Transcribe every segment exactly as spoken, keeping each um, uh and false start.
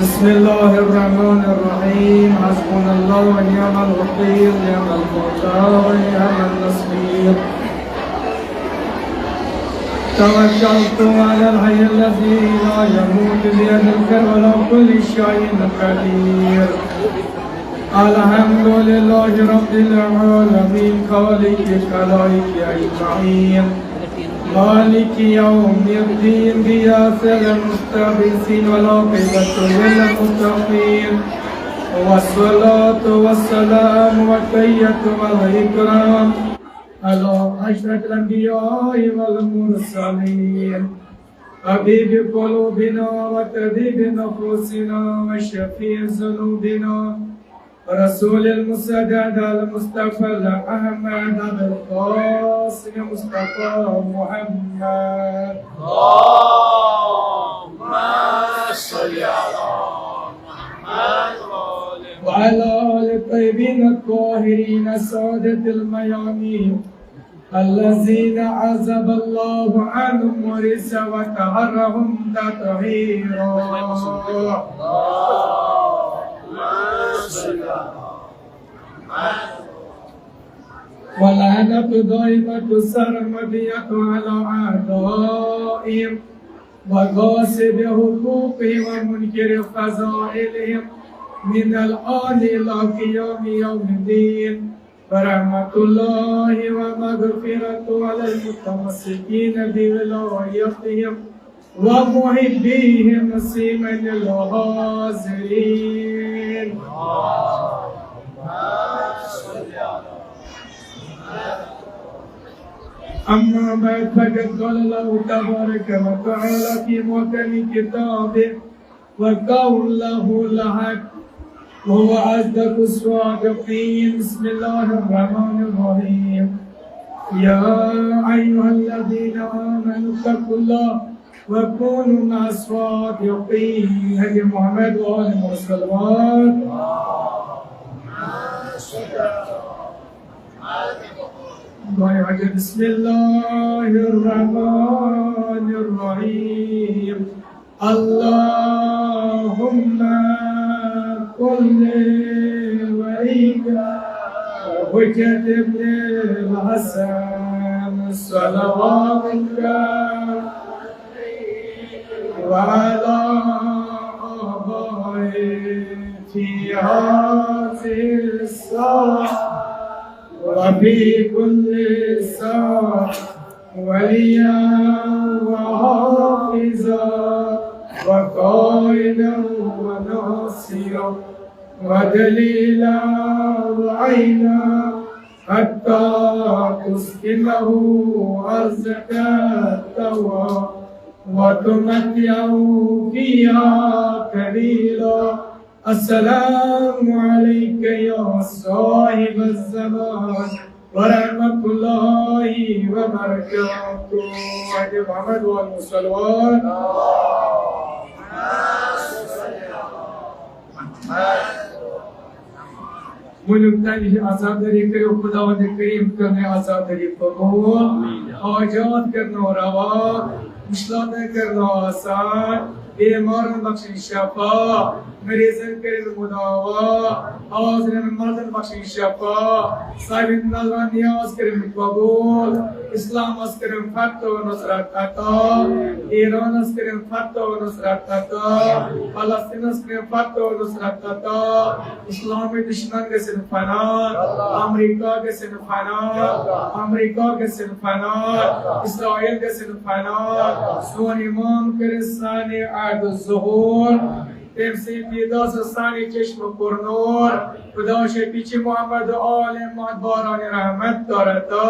بسم الله الرحمن الرحيم. حسبنا الله ونعم الوكيل، نعم المولى ونعم النصير. توكلت على الحي الذي لا يموت، بيده الخير وعلى كل شيء قدير. الحمد لله رب العالمين، خالق الخلائق أجمعين، مالك يوم الدين، غياث المستغيثين، والعاقبة للمتقين، والصلاة والسلام والتحية والإكرام على أشرف الأنبياء والمرسلين، طبيب قلوبنا وطبيب نفوسنا وشفيع ذنوبنا، رسول المسدد المصطفى الأحمد أبي القاسم مصطفى محمد. اللهم صل على محمد وعلى آل الطيبين الطاهرين السادة الميامين، الذين عذب الله عنهم الرجس وطهرهم تطهيرا. واللعنة الدائمة السرمدية على أعدائهم وغاصب حقوقهم ومنكر فضائلهم من الآن إلى قيام يوم الدين. ورحمة الله ومغفرته على المتمسكين بولايتهم ومحبيهم سيما الحاضرين. أما بعد، فقد قال الله تبارك وتعالى في محكم كتابه وقوله الحق وهو أصدق الصادقين. بسم الله الرحمن الرحيم. يا أيها الذين آمنوا اتقوا الله وكونوا مع الصادقين. هدي محمد وآل محمد صلوات. بسم الله الرحمن الرحيم. اللهم كن لي وإياك حجة ابن الحسن صلواتك وعلى آبائه في هذه الساعة وفي كل ساعة وليا وحافظا وقائدا وناصرا ودليلا وعينا حتى تسكنه أرضك طوعا وتمتعه فيها قليلا. السلام عليك يا صاحب الزمان ورحمة الله وبركاته. محمد وآل محمد صلوات. ؤنیُک تانۍ یہِ عزادٲری کٔرِو، خداوند کریم کٔرنَے عزادٲری قبول، حاجات کٔرنَو روا، مشکلاتن کٔرنَو آسان، بیمارن بخشن شفا، مریضن کٔرِن مداوا، حاضرن مردن بخشن شفا، صاحب نظران نیاز کٔرِن قبول، اسلامس کٔرِن فتح و نصرت عطا، ایرانس کٔرِن فتح و نصرت عطا، فلسطینس کٔرِن فتح و نصرت عطا، اسلام دشمن گژھن فنا، امریکہ گژھن فنا، امریکہ گژھن فنا، اسرائیل گژھن فنا۔ سون امام کٔرِن سانہِ عہد ظہور، تٔمۍ سٕنٛدِ دیٖدار سۭتۍ سانہِ چشمہٕ کوٚر نوٗر۔ خدا شفیع محمد آل محمد باران رحمت کر عطا۔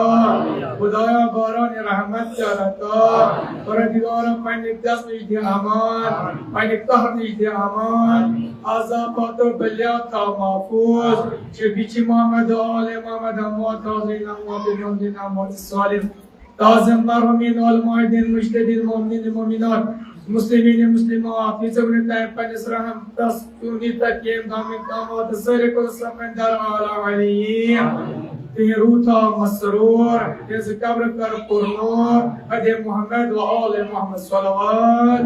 خدایا باران رحمت کر عطا۔ پروردگارا پننہِ دست نِش دِ امان، پننہِ قہر نِش دِ امان۔ عذابات و بلیات تھاو محفوظ۔ شفیع محمد آل محمد اموات حاضرین اموات مومنین اموات صالحین۔ تعزیت مرحومین علماء دین، مجتہدین، مومنین مومنات، مسلمین مسلمات، ییٖژاہ وٕنیُک تام پننِس رحمتس چونی تکین دامن دامات سٲری کُن سمندر اعلیٰ علیین۔ تِہنٛد روح تھاو مسرور، تِہنٛز قبر کر پر نور، حد محمد و آل محمد صلوات۔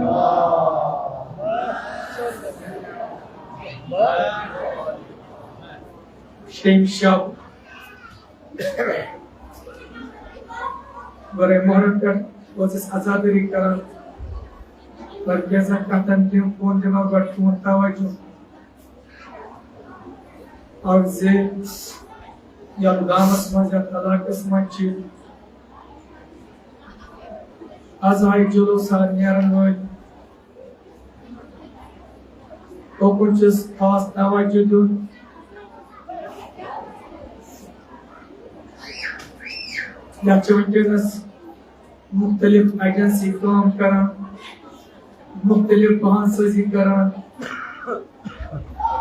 شیٚیِم شب گۄڈے محرم پٮ۪ٹھ اوس اَسہِ عزادٲری کران، مگر کینٛژھن کتھن تہِ بہٕ دِمہٕ گۄڈٕ تُہُنٛد توجہ۔ اکھ زِ یتھ گامس منٛز، یتھ علاقس منٛز چھِ از آیہِ جلوس نیرن وٲلۍ، توکُن چھُس خاص توجہ دیُن۔ یتھ چھِ وٕنکیٚنس مختلف ایجنسی کٲم کران، مختلف بہانہٕ سٲزی کران،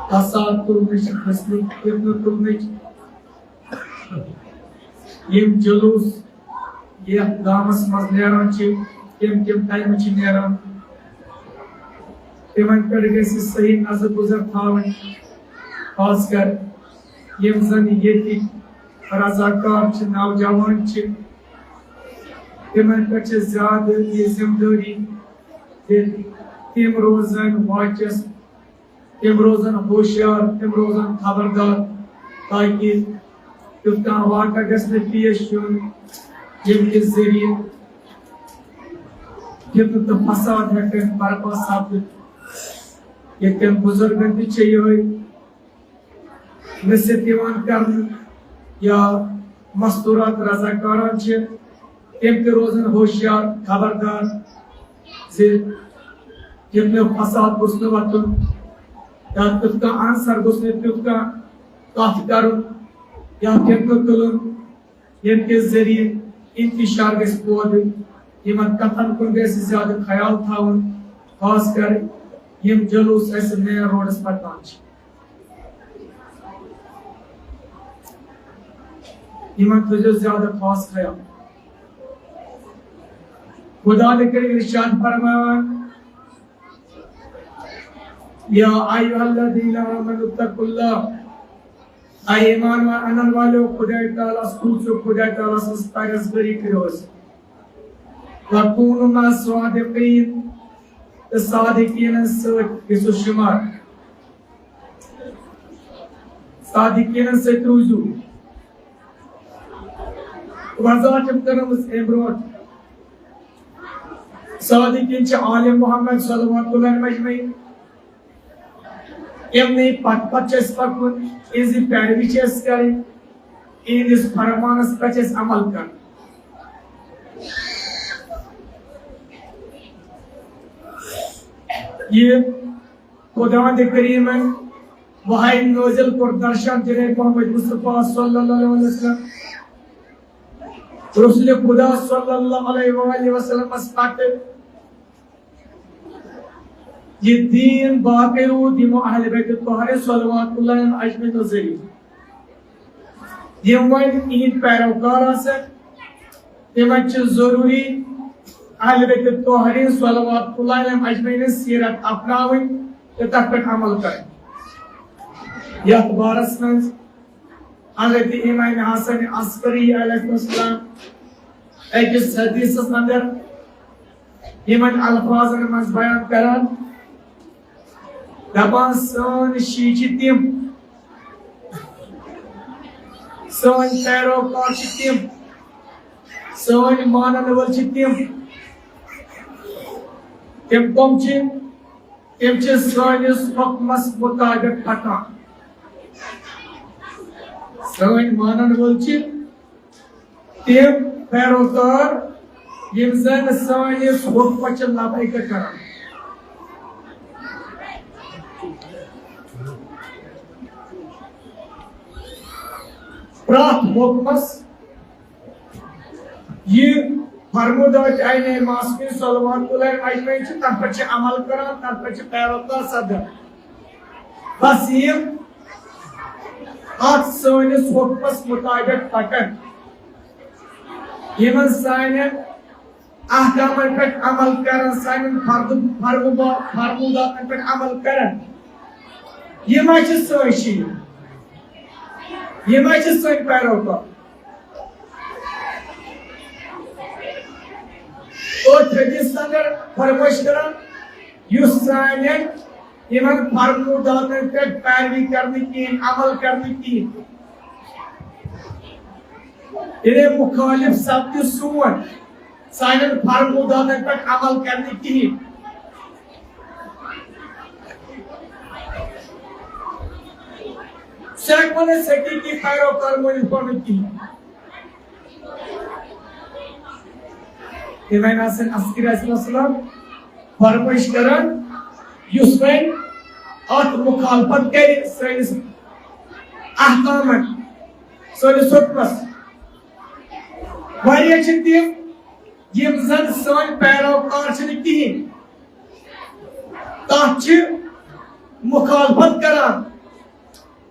فساد تُلنٕچ، فِتنہٕ، فِتنہٕ تُلنٕچ۔ یِم جلوس یتھ گامس منٛز نیران چھِ، تِم تِم ٹایمہٕ چھِ نیران، تِمن پٮ۪ٹھ گژھِ صحیح نظر گُزر تھاوٕنۍ۔ خاص کر یِم زن ییٚتِکۍ رضاکار چھِ، نوجوان چھِ، تِمن پٮ۪ٹھ چھِ زیادٕ یہِ ذمہٕ دٲری زِ تِم روزن واچس، تِم روزن ہوشیار، تِم روزن خبردار، تاکہِ تیُتھ کانٛہہ واقعہ گژھِ نہٕ پیش یُن، ییٚمہِ کہِ ذٔریعہٕ فِتنہٕ تہٕ فساد ہٮ۪کن برپا سپدِتھ۔ یِتھ کٔنۍ بُزرگن تہِ چھِ یِہوٚے نصیحت یِوان کرنہٕ یا مستورات رضاکاران چھِ، تِم تہِ روزن ہوشیار، خبردار زِ فِتنہٕ فساد گوٚژھ نہٕ وۄتھُن یا تیُتھ کانٛہہ عنصر گوٚژھ نہٕ تیُتھ کانٛہہ کتھ کرُن یا فِتنہٕ تُلُن، ییٚمہِ کہِ ذٔریعہٕ انتشار گژھِ پٲدٕ۔ یِمن کتھن کُن گژھِ زیادٕ خیال تھاوُن، خاص کر یِم جلوس اسہِ مین روڈس پکان چھِ۔ یِمن تھٲیزیو زیادٕ خاص خیال۔ خدا تہِ کٔرِو ارشاد فرماوان، یا ایھا الذین آمنوا اتقوا اللہ، اے ایمان انن والو، خدای تعالیٰ ہس کھوژِو، خدای تعالیٰ سٕنٛز پرہیزگٲری کٔرِو حظ۔ وکونوا مع الصادقین، تہٕ صادقینن سۭتۍ گٔژھِو شُمار۔ صادقینن سۭتۍ روٗزِو۔ وضاحت چھم کٔرمٕژ امہِ برونٛٹھ۔ صادقین چھِ آل محمد صلوات اللہ علیہم اجمعین۔ یِمنٕے پتہٕ پتہٕ چھِ اَسہِ پکُن، یِہنٛزٕے پیروی چھِ اَسہِ کرٕنۍ، یِہنٛدِس فرمانس پٮ۪ٹھ چھِ اَسہِ عمل کرُن۔ یہِ خداوند کریمن وحی نازل کوٚر درشان جناب محمد مصطفیٰ صلی اللہ علیہ وسلم، رسول خدا صلی اللہ علیہ وآلہ وسلمس پتہٕ۔ یہِ دیٖن باقٕے روٗد یِمو اہل بیت طاہرہ صلوات اللہ علیہم اجمعین ذٔریعہٕ۔ یِم وۄنۍ یِہنٛدۍ پیروکار آسن، تِمن چھِ ضروٗری اہل بیت طاہرین صلوات اللہ علیہم اجمعین سیرت اپناوٕنۍ تہٕ تتھ پٮ۪ٹھ عمل کرٕنۍ۔ یتھ بارس منٛز حضرت امام حسن عسکری علیہ السلام أکِس حدیثس اندر یِمن الفاظن منٛز بیان کران، دپان، سٲنۍ شیعہ چھِ تِم، سٲنۍ پیروکار چھِ تِم، سٲنۍ مانن وٲلۍ چھِ تِم۔ تِم کم چھِ؟ تِم چھِ سٲنِس حُکمس مُطابِق پکان۔ سٲنۍ مانن وٲلۍ چھِ تِم پیروکار، یِم زن سٲنِس حُکمس چھِ لبیک کران۔ پرٛٮ۪تھ حُکمس یہِ فرمودات عین معصومین صلوات اللہ علیہم اجمعین چھِ، تتھ پٮ۪ٹھ چھِ عمل کران، تتھ پٮ۪ٹھ چھِ پیروکار سپدان۔ بس یِم اتھ سٲنِس حُکمس مُطابِق پکن، یِمن سانٮ۪ن احکامن پٮ۪ٹھ عمل کرن، سانٮ۪ن فرد-، فرموبا-، فرموداتن پٮ۪ٹھ عمل کرن، یِم ہا چھِ سٲنۍ شیعہ، یِم ہا چھِ سٲنۍ پیروکار۔ أتھۍ حدیثس اندر فرمٲیش کران، یُس سانٮ۪ن یِمن فرموداتن پٮ۪ٹھ پیروی کرنہٕ کِہیٖنۍ، عمل کرنہٕ کِہیٖنۍ۔ ییٚلہِ مُخٲلِف سپدِ سون، سانٮ۪ن فرموداتن پٮ۪ٹھ عمل کرنہٕ کِہیٖنۍ، سُہ ہٮ۪کو نہٕ أسۍ حقیٖقی پیروکار مٲنِتھ پنُن کِہیٖنۍ۔ یہِ وۄنۍ آسن عسکری علیہ السلام فرمٲیش کران، یُس وۄنۍ اتھ مخالفت کرِ سٲنِس احکامن، سٲنِس حُکمس۔ واریاہ چھِ تِم، یِم زن سٲنۍ پیروکار چھِنہٕ کِہیٖنۍ، تتھ چھِ مخالفت کران۔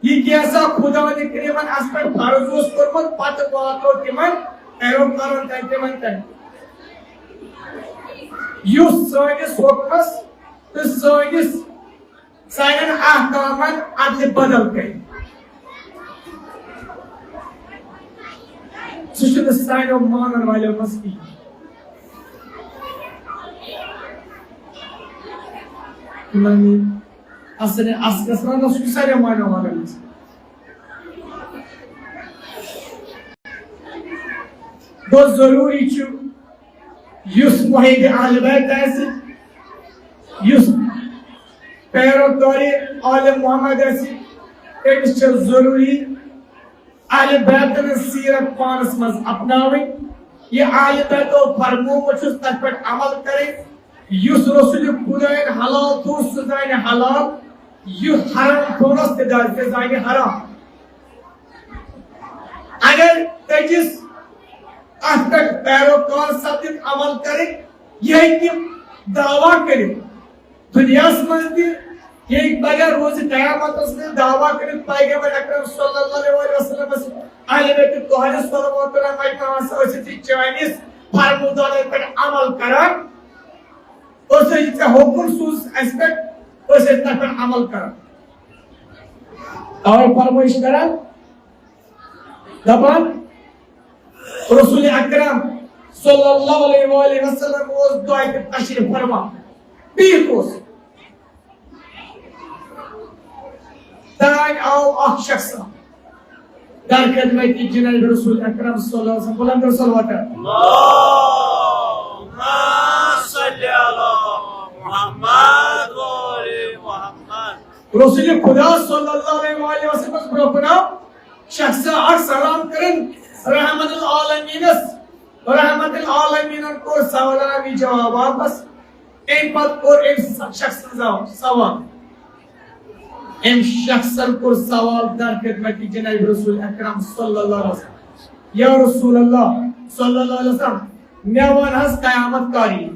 یہِ کینٛژھا خداوندِ کریمن اسہِ پٮ۪ٹھ فرض اوس کوٚرمُت، پتہٕ واتو تِمن پیروکارن تام، تِمن تام، یُس سٲنِس حُکمس تہٕ سٲنِس، سانٮ۪ن احکامن ادلہِ بدل کرِ۔ سُہ چھُنہٕ سانیو مانن والیو منٛز کِہیٖنۍ۔ یعنی اصل، اصلس منٛز اوس یہِ ساروی مانن والٮ۪ن منٛز۔ گوٚو ضروٗری چھُ یُس محب اہل بیت آسہِ، یُس پیروکار آل محمد آسہِ، تٔمِس چھِ ضروٗری اہل بیتن ہٕنٛز سیرت پانس منٛز اپناوٕنۍ۔ یہِ اہل بیتو فرمومُت چھُس، تتھ پٮ۪ٹھ عمل کرٕنۍ۔ یُس رسول خداین حلال تھوٚو، سُہ زانہِ حلال، یُس حرام تھوٚونس، تہِ زانہِ حرام۔ اگر أکِس اتھ پٮ۪ٹھ پیروکار سپدِتھ عمل کرٕنۍ، یہِ ہیٚکہِ دعویٰ کٔرِتھ دُنیاہس منٛز تہِ، یہِ ہیٚکہِ پگاہ روزِ قیامتس منٛز دعویٰ کٔرِتھ، پیغمبر اکرم صلی اللہ علیہ وسلمس اہل بیت طاہرین صلوات اللہ علیہم اجمعین ہسا ٲسۍ أسۍ چٲنِس فرموداتن پٮ۪ٹھ عمل کران، أسۍ ٲسۍ ژےٚ حُکم سوٗز اسہِ پٮ۪ٹھ، أسۍ ٲسۍ تتھ پٮ۪ٹھ عمل کران۔ توے فرمٲیش کران، دپان، رسول اکرم صلی اللہ علیہ وآلہ وسلم اوس دۄیہِ پھِرِ تشریف فرما، بِہِتھ اوس۔ تانۍ آو اکھ شخص در خدمت جناب رسول اکرم صلی اللہ علیہ وسلم، بلند صلوات۔ اللهم صل على محمد وآل محمد۔ رسول خدا صلی اللہ علیہ وآلہ وسلم برونٛہہ کُن آو شخص اکھ سلام کرن رحمت العالمینس۔ رحمت العالمینن کوٚر سوالن امی جواب واپس۔ امہِ پتہٕ کوٚر أمۍ س-، شخصن زو-، سوال۔ أمۍ شخصن کوٚر سوال در خدمت جناب رسول اکرم صلی اللہ علیہ وسلم۔ یا رسول اللہ صلی اللہ علیہ وسلم، مےٚ وَن حظ قیامت کر یی؟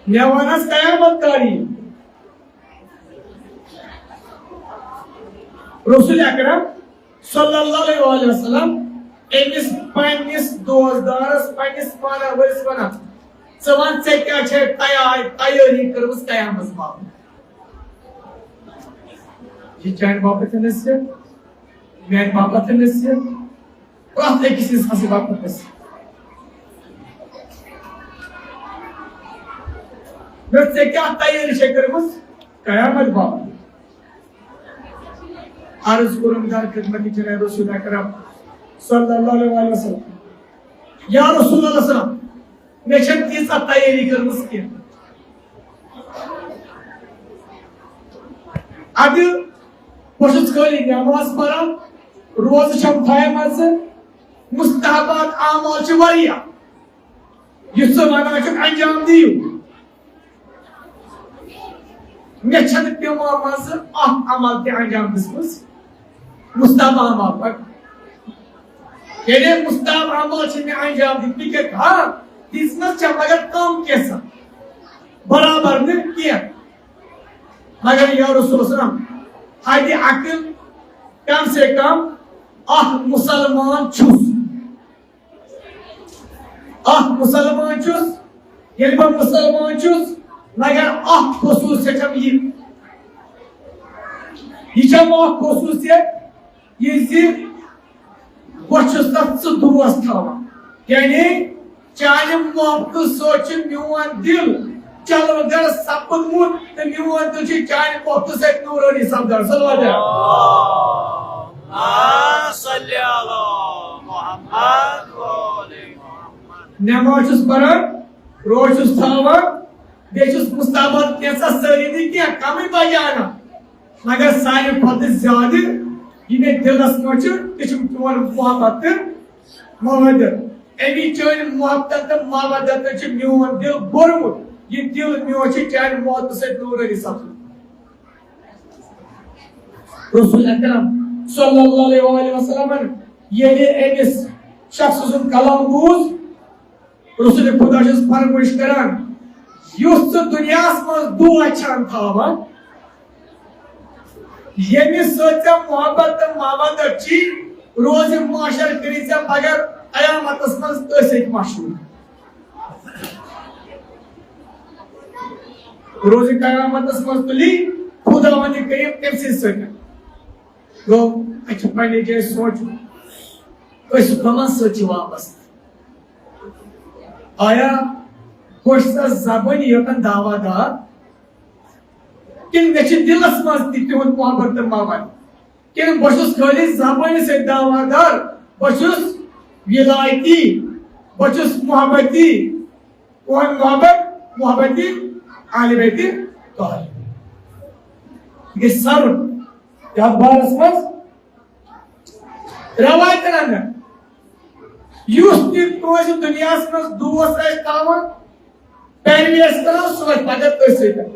مےٚ وَن حظ قیامت کر یی؟ رسول اکرم صلی اللہ علیہ وآلہ وسلم أمِس پننِس دوستدارس، پننِس پانہٕ وٲلِس ونان، ژٕ وَن، ژےٚ کیٛاہ چھےٚ تیار، تیٲری کٔرمٕژ قیامس باپتھ؟ یہِ چانہِ باپتھ تہِ نصیحت، میانہِ باپتھ تہِ نصیحت، پرٛٮ۪تھ أکِس اِنسان سٕنٛدِ باپتھ گژھِ۔ مےٚ ژےٚ کیٛاہ تیٲری چھےٚ کٔرمٕژ قیامت باپتھ؟ عرض کوٚرُم در خدمت جناب رسول اکرم صلی اللہ علیہ وسلم، یا رسول اللہ صلی اللہ علیہ وسلم، مےٚ چھَنہٕ تیٖژاہ تیٲری کٔرمٕژ کینٛہہ۔ اَدٕ بہٕ چھُس خٲلی نٮ۪ماز پَران، روزٕ چھَم تھایمَژٕ، مُستحبات اعمال چھِ واریاہ۔ یُس ژٕ وَنان چھُکھ اَنجام دِیِو، مےٚ چھَنہٕ تِمو منٛزٕ اَکھ عمل تہِ اَنجام دِژمٕژ۔ مُستحب اعمال پَتہٕ۔ یعنی مُستحب اعمال چھِ مےٚ اَنجام دِتمٕتۍ کینٛہہ۔ ہاں، دِژمٕژ چھےٚ، مگر کم کینٛژھا، برابر نہٕ کینٛہہ۔ مگر یا رسول اللہ صلی اللہ علیہ وسلم، حدِ عقل، کم سے کم اکھ مسلمان چھُس۔ اکھ مسلمان چھُس، ییٚلہِ بہٕ مسلمان چھُس، مگر اکھ خصوٗصیت چھم یہِ۔ یہِ چھم اکھ خصوٗصیت، یہِ زِ بہٕ چھُس تتھ ژٕ دوس تھاوان۔ یعنی چانہِ محبتہٕ سۭتۍ چھُ میون دِل جلوٕ گر سپدمُت تہٕ میون دِل چھُ چانہِ محبتہٕ سۭتۍ نوٗرٲنی سپدان۔ صلوات۔ اللہم صلی علی محمد و آل محمد۔ نماز چھُس پران، روزٕ چھُس تھاوان، بیٚیہِ چھُس مستحبات کینٛژھا سٲری نہٕ کینٛہہ، کمٕے بجہِ انان۔ مگر ساروی کھۄتہٕ زیادٕ یہِ مےٚ دِلس منٛز چھُ، تہِ چھُم چون محبت تہٕ مودت۔ اَمی چٲنۍ محبتن تہٕ مودتن چھُ میون دِل بوٚرمُت۔ یہِ دِل میون چھُ چانہِ محبتہٕ سۭتۍ نوٗرٲنی سپدمُت۔ رسول اکرم صلی اللہ علیہ وآلہ وسلمن ییٚلہِ أمِس شخص سُنٛد کلام بوٗز، رسول خدا چھُس فرمٲیش کران، یُس ژٕ دُنیاہس منٛز دود چھان تھاوان، ییٚمِس سۭتۍ ژےٚ محبت تہٕ مودت چھی، روزِ محشر کٔرِتھ ژےٚ مگر قیامتس منٛز أسۍ سۭتۍ مشہوٗر۔ روزِ قیامتس منٛز تُلی خداوند کریم تٔمۍ سٕنٛدۍ سۭتۍ۔ گوٚو، اَسہِ چھُ پننہِ جایہِ سونٛچُن، أسۍ کَمن سۭتۍ چھِ وابستہٕ؟ آیا بہٕ چھُسا زبٲنی یوتن دعویٰ دار، کِنہٕ مےٚ چھِ دِلس منٛز تہِ تِہُنٛد محبت تہٕ مودت؟ کِنہٕ بہٕ چھُس خٲلی زبٲنۍ سۭتۍ دعویٰ دار؟ بہٕ چھُس ولایتی، بہٕ چھُس محبتی۔ کون محبت؟ محبتی اہل بیت طاہرین۔ یہِ گژھِ سرُن یتھ بارس منٛز روایتن اندر۔ یُس تہِ کٲنٛسہِ دُنیاہس منٛز دوست آسہِ تھاوان، پیروی آسہِ کران، سُہ واتہِ پگاہ أتھۍ سۭتۍ۔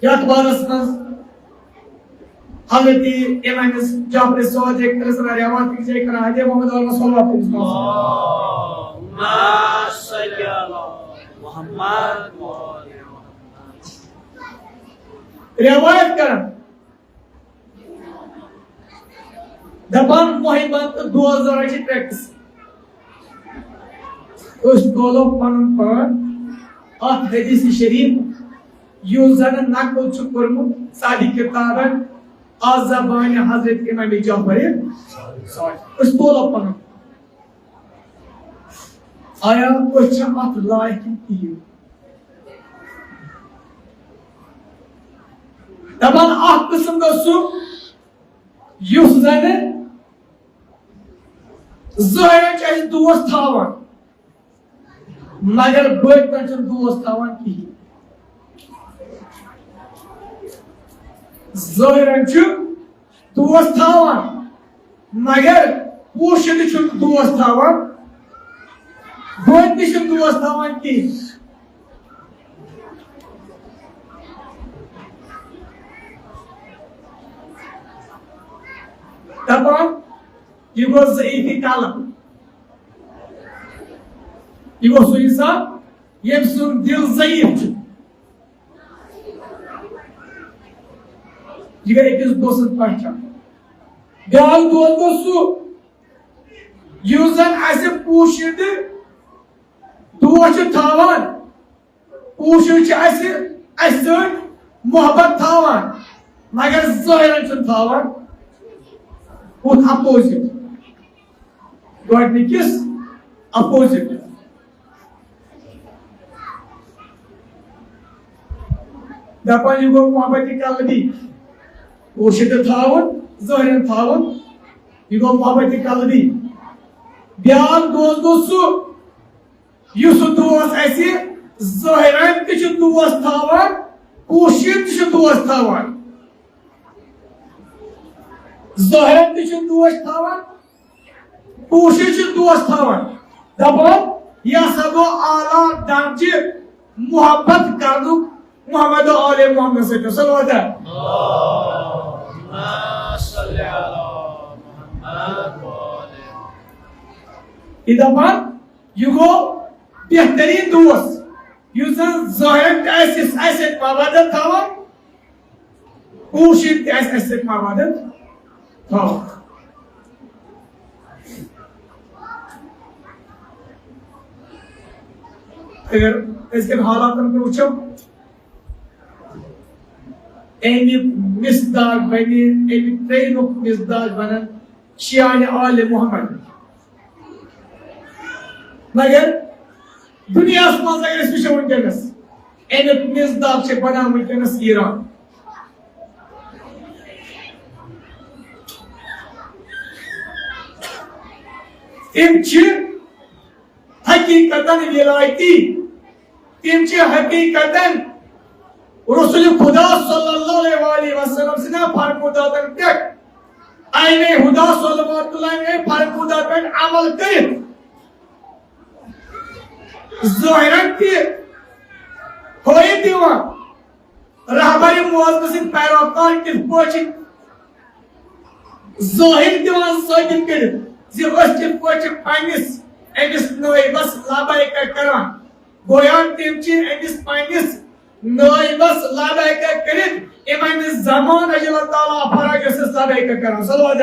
یتھ بارس منٛز حضرت امام جعفر صادق رضی اللہ عنہ روایت کٔرِتھ کران، حضرت محمد علیہ الصلوۃ والسلام۔ اللہم صل علی محمد۔ روایت کران، دپان محبت تہٕ دوست دارن چھِ ترٛےٚ قٕسم۔ أسۍ تولو پنُن پان اتھ حدیث شریف، یُس زن نقل چھُ کوٚرمُت ساری کتابن از زبانہِ حضرت امام جعفر صادق۔ أسۍ تولو پنُن۔ آیا أسۍ چھا اتھ لایق کِنہٕ کِہیٖنۍ؟ دپان اکھ قٕسم گوٚو سُہ، یُس زنہٕ ظٲہرن چھُ اَسہِ دوست تھاوان، مگر باطنن چھُنہٕ دوست تھاوان کِہیٖنۍ۔ ظٲہرن چھُ دوست تھاوان، مگر پوشیدٕ چھُنہٕ دوست تھاوان، باطنی چھُنہٕ دوست تھاوان کِہیٖنۍ۔ دپان، یہِ گوٚو ضعیفی قلب۔ یہِ گوٚو سُہ انسان، ییٚمۍ سُنٛد دِل ضعیف چھُ۔ یہِ گٔے أکِس دوستَس پہچان۔ بیٛاکھ دوست گوٚو سُہ، یُس زَن اَسہِ پوٗشِدٕ دوست چھُ تھاوان، پوٗشِدٕ چھُ اَسہِ، اَسہِ سۭتۍ محبت تھاوان، مگر ظٲہرَن چھُنہٕ تھاوان۔ ہُتھ اپوزٹ، گۄڈٕنِکِس اپوزٹ۔ دپان، یہِ گوٚو محبت قلبی۔ پوٗشِدٕ تھاوُن، ظٲہرَن تھاوُن، یہِ گوٚو محبت قلبی۔ بیٛاکھ دوست گوٚو سُہ، یُس سُہ دوست اَسہِ ظٲہرَن تہِ چھُ دوست تھاوان، پوٗشِدٕ تہِ چھُ دوست تھاوان۔ ظٲہرَن تہِ چھُ دوست تھاوان، پوٗشِدٕ چھُ دوست تھاوان۔ دَپان، یہِ ہسا گوٚو اعلیٰ درجہٕ محبت کرنُک محمد و آل محمد سۭتۍ۔ صلوات۔ اللہم صل علی محمد و آل محمد۔ یہِ دَپان، یہِ گوٚو بہتریٖن دوست، یُس زَن ظٲہرَن تہِ آسہِ، آسہِ سۭتۍ مودت تھاوان، پوٗشِدٕ تہِ آسہِ اَسہِ سۭتۍ مودت تھاوان۔ اگر أزکٮ۪ن حالاتن کُن وٕچھو، اَمہِ مصداق بنہِ، اَمہِ ٹرینُک مصداق بنن شیعہ آل محمد۔ مگر دُنیاہَس منٛز اگر أسۍ وٕچھو وٕنکیٚنَس، اَمیُک مِصداق چھِ بَنان وٕنکیٚنَس ایران۔ تِم چھِ حقیقتاً ولایتی، تِم چھِ حقیقتاً رسول خدا صلی اللہ علیہ وآلہ وسلم سٕنٛدٮ۪ن فرموداتن پٮ۪ٹھ، آئین خدا صلوات اللہ علیہ فرموداتن پٮ۪ٹھ عمل کٔرِتھ، ظٲہِرن تہِ فٲیدٕ دِوان۔ رہبر معظم سٕنٛدۍ پیروکار کِتھ پٲٹھۍ چھِ ظٲہِر دِوان ثٲبِت کٔرِتھ زِ أسۍ کِتھ پٲٹھۍ چھِ پننِس أمِس نٲیبس لبیک کران؟ گویا تِم چھِ أمِس پننِس نٲیبس لبیک کٔرِتھ امام زمان رضی اللہ تعالیٰ فرج ٲسِس لبیک کران۔ صلوات۔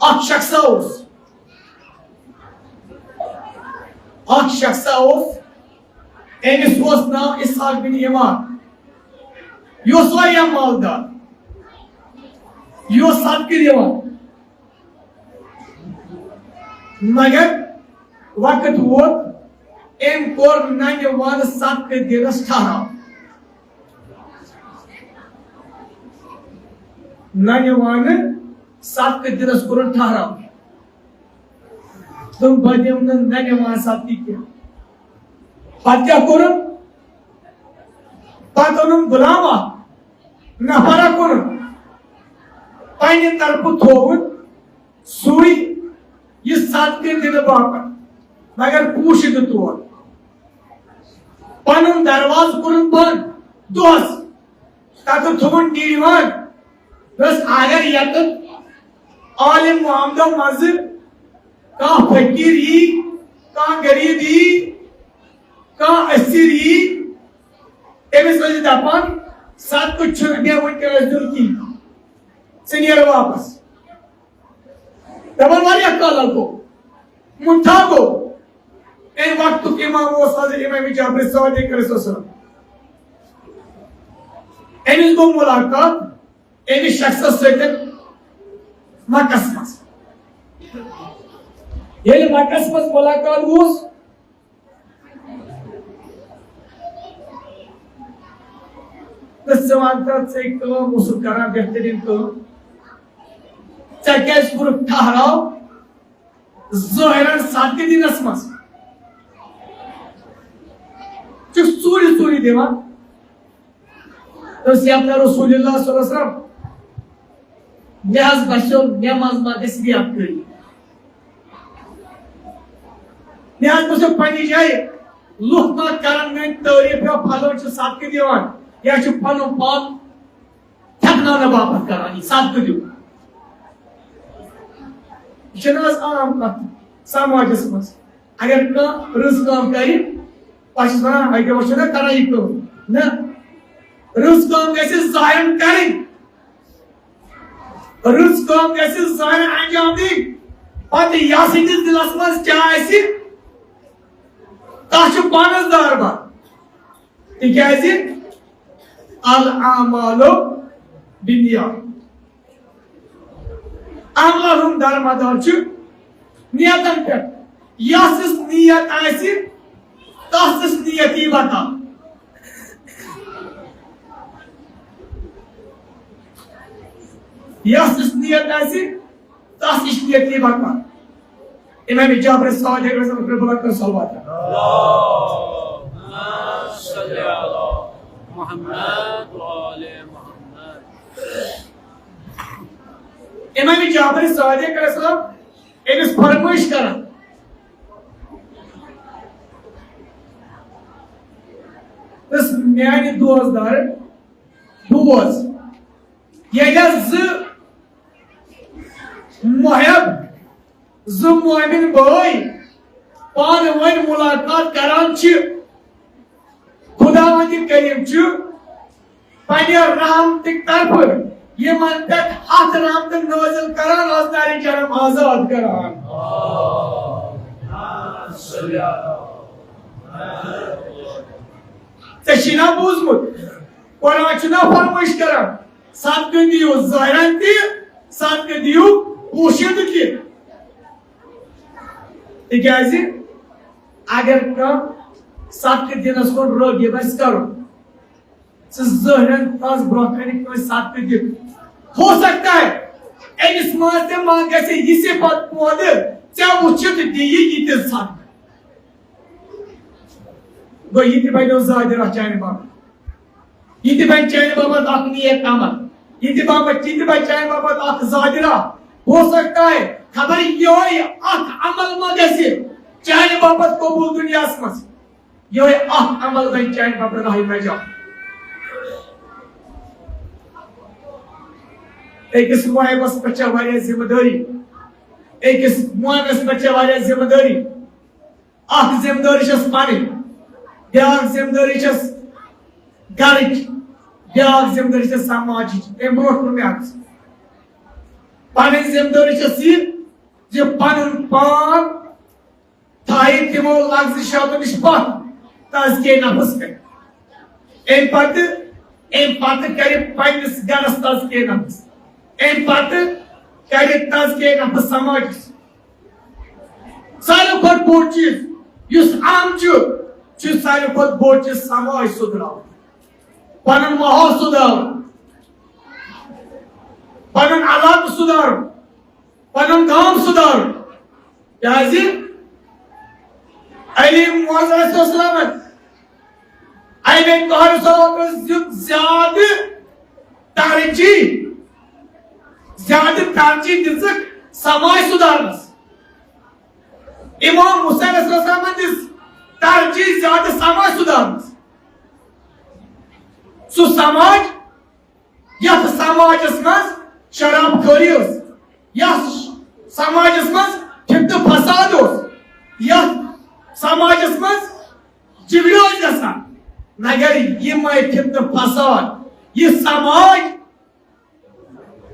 اکھ شخص اوس، اکھ شخص اوس، أمِس اوس ناو اسحاق بن یمار۔ یہِ اوس واریاہ مالدار، یہِ اوس صدقہٕ دِوان۔ مگر وقت ووت، أمۍ کوٚر ننہِ وانہٕ صدقہٕ دِنس ٹھہراو۔ ننہِ وانہٕ صدقہٕ دِنس کوٚرُن ٹھہراو۔ تہٕ بہٕ دِمہٕ نہٕ ننہِ وانہٕ صدقہٕ کینٛہہ۔ پتہٕ کیٛاہ کوٚرُن؟ پتہٕ اوٚنُن غلام اکھ، نفر اکھ اوٚنُن، پننہِ طرفہٕ تھووُن سُے یہِ صدقہٕ دِنہٕ باپتھ، مگر پوٗشِدٕ طور۔ پنُن دروازٕ کوٚرُن بنٛد دۄہس، تتہٕ تھوٚوُن ٹی وی وان۔ بس اگر یتن عالم محمدو منٛزٕ کانٛہہ فقیٖر یی، کانٛہہ غریٖب یی، کانٛہہ اسیر یی، تٔمِس ٲسۍ دپان، "صدقہٕ چھُنہٕ مےٚ وٕنکیٚنس دیُن کِہیٖنۍ، ژٕ نیر واپس۔" دپان واریاہ کال گوٚو، مُنتھا گوٚو۔ اَمہِ وقتُک امام اوس حضرت امام جعفر صادق علیہ السلام۔ أمِس گوٚو مُلاقات أمِس شخصس سۭتۍ مکس منٛز۔ ییٚلہِ مکس منٛز مُلاقات گوٚوس، تہٕ ژٕ وَن تہٕ ژٕ کٲم اوسُکھ کران بہتریٖن کٲم۔ ژےٚ کیٛازِ کوٚرُکھ ٹھہراو ظٲہِرَن صدقہٕ دِنَس منٛز؟ ژٕ چھُکھ ژوٗرِ ژوٗرِ دِوان۔ تہٕ سیدنا رسول اللہ صلی اللہ علیہ وسلم، مےٚ حظ باسیو، مےٚ منٛز ما گژھِ ریاکٲری۔ مےٚ حظ باسیو پننہِ جایہِ لُکھ ما کرن میٲنۍ تعریف یا پھلٲنۍ چھُ صدقہٕ دِوان یا چھُ پنُن پان تھپناونہٕ باپتھ کران یہِ صدقہٕ دیُن۔ یہِ چھَنہٕ حظ عام کتھ سماجس منٛز؟ اگر کانٛہہ رٕژ کٲم کرِ، پتہٕ چھِس ونان، "اَتہِ اوس چھُنہ کران یہِ کٲم۔" نہ، رٕژ کٲم گژھِ ظٲہِرن کرٕنۍ۔ رٕژ کٲم گژھِ ظٲہِر انجام دِنۍ۔ پتہٕ یس أکِس دِلس منٛز کیٛاہ آسہِ، تتھ چھُ پانس دار بنان۔ تِکیٛازِ الاعمال بالنیات۔ عملن ہُنٛد دارمدار چھُ نیتن پٮ۪ٹھ۔ یس یُس نیت آسہِ، تس یُس نیتی بکا۔ یس یُس نیت آسہِ، تس یُس نیتی بکا۔ امام جعفر صادق رضی اللہ عنہ پر بلند کر صلوات۔ اللهم صل على محمد وآل محمد۔ امام جعفر صادق علیہ السلام أمِس فرمٲیِش کران۔ تہٕ میانہِ دوستدار، بوز، ییٚلہِ زٕ محب، زٕ مومن بٲے پانہٕ ؤنۍ مُلاقات کران چھِ، خداوند کریم چھُ پننہِ رحمتٕکۍ طرفہٕ یِمن پٮ۪ٹھ ہتھ رحمتہٕ نٲزِل کران، از نارِ جہنم آزاد کران۔ ژےٚ چھُے نا بوٗزمُت؟ قرآن چھُ نا فرمٲیِش کران، صدقہٕ دِیِو ظٲہِرن تہِ، صدقہٕ دِیِو وُشُن تہِ۔ تِکیٛازِ اگر کانٛہہ صدقہٕ دِنَس کُن رٲغب آسہِ کرُن، ژٕ زٕہرن تس برونٛہہ کنہِ کٲنٛسہِ صدقہٕ دِتھ۔ ہو سکتا ہے أمِس منٛز تہِ ما گژھِ یہِ صفت پٲدٕ، ژےٚ وٕچھِتھ دِیہِ یہِ تہِ صدقہٕ۔ گوٚو یہِ تہِ بنیو زیادٕ رژھ چانہِ باپتھ۔ یہِ تہِ بنہِ چانہِ باپتھ اکھ نیک عمل۔ یہِ تہِ باپتھ، یہِ تہِ بنہِ چانہِ باپتھ اکھ زیادٕ راہ۔ ہو سکتا ہے خبر یِہوٚے اکھ عمل ما گژھِ چانہِ باپتھ قبول دُنیاہس منٛز۔ یِہوٚے اکھ عمل بنہِ چانہِ باپتھ راہ نجات۔ أکِس محبس پٮ۪ٹھ چھےٚ واریاہ ذمہٕ دٲری۔ أکِس محبس پٮ۪ٹھ چھےٚ واریاہ ذمہٕ دٲری۔ اکھ ذمہٕ دٲری چھس پنٕنۍ، بیاکھ ذمہٕ دٲری چھس گرٕچ، بیاکھ ذمہٕ دٲری چھس سماجٕچ۔ تمہِ برونٛٹھ کُن مےٚ اکھ۔ پنٕنۍ ذمہٕ دٲری چھس یہِ زِ پنُن پان تھایہِ تِمو لفظ شعرو نِش پتھ تزکیہ نفس کرِ۔ امہِ پتہٕ، امہِ پتہٕ کرِ پننِس گرس تزکیہ نفس، امہِ پتہٕ کرِ تزکیہ نفس سماجس۔ ساروی کھۄتہٕ بوٚڑ چیٖز یُس اہم چھُ، چھُ ساروی کھۄتہٕ بوٚڑ چیٖز سماج سُدھراوُن، پنُن ماحول سُدھراوُن، پنُن علاقہٕ سُدھارُن، پنُن گام سُدھارُن۔ کیازِ علی معاذ علیہ السلام، علی طاہر صاحب اوس دیُت زیادٕ ترجیح، زیادٕ ترجیح دِژٕکھ سماج سُدھارنس۔ امام حسین علیہ السلام دِژ ترجیح زیادٕ سماج سُدھارنس۔ سُہ سماج یتھ سماجس منٛز شراب خوری ٲس، یتھ سماجس منٛز فتنہٕ فساد اوس، یتھ سماجس منٛز جھگڑٕ اوس گژھان، مگر یِمے فتنہٕ فساد، یہِ سماج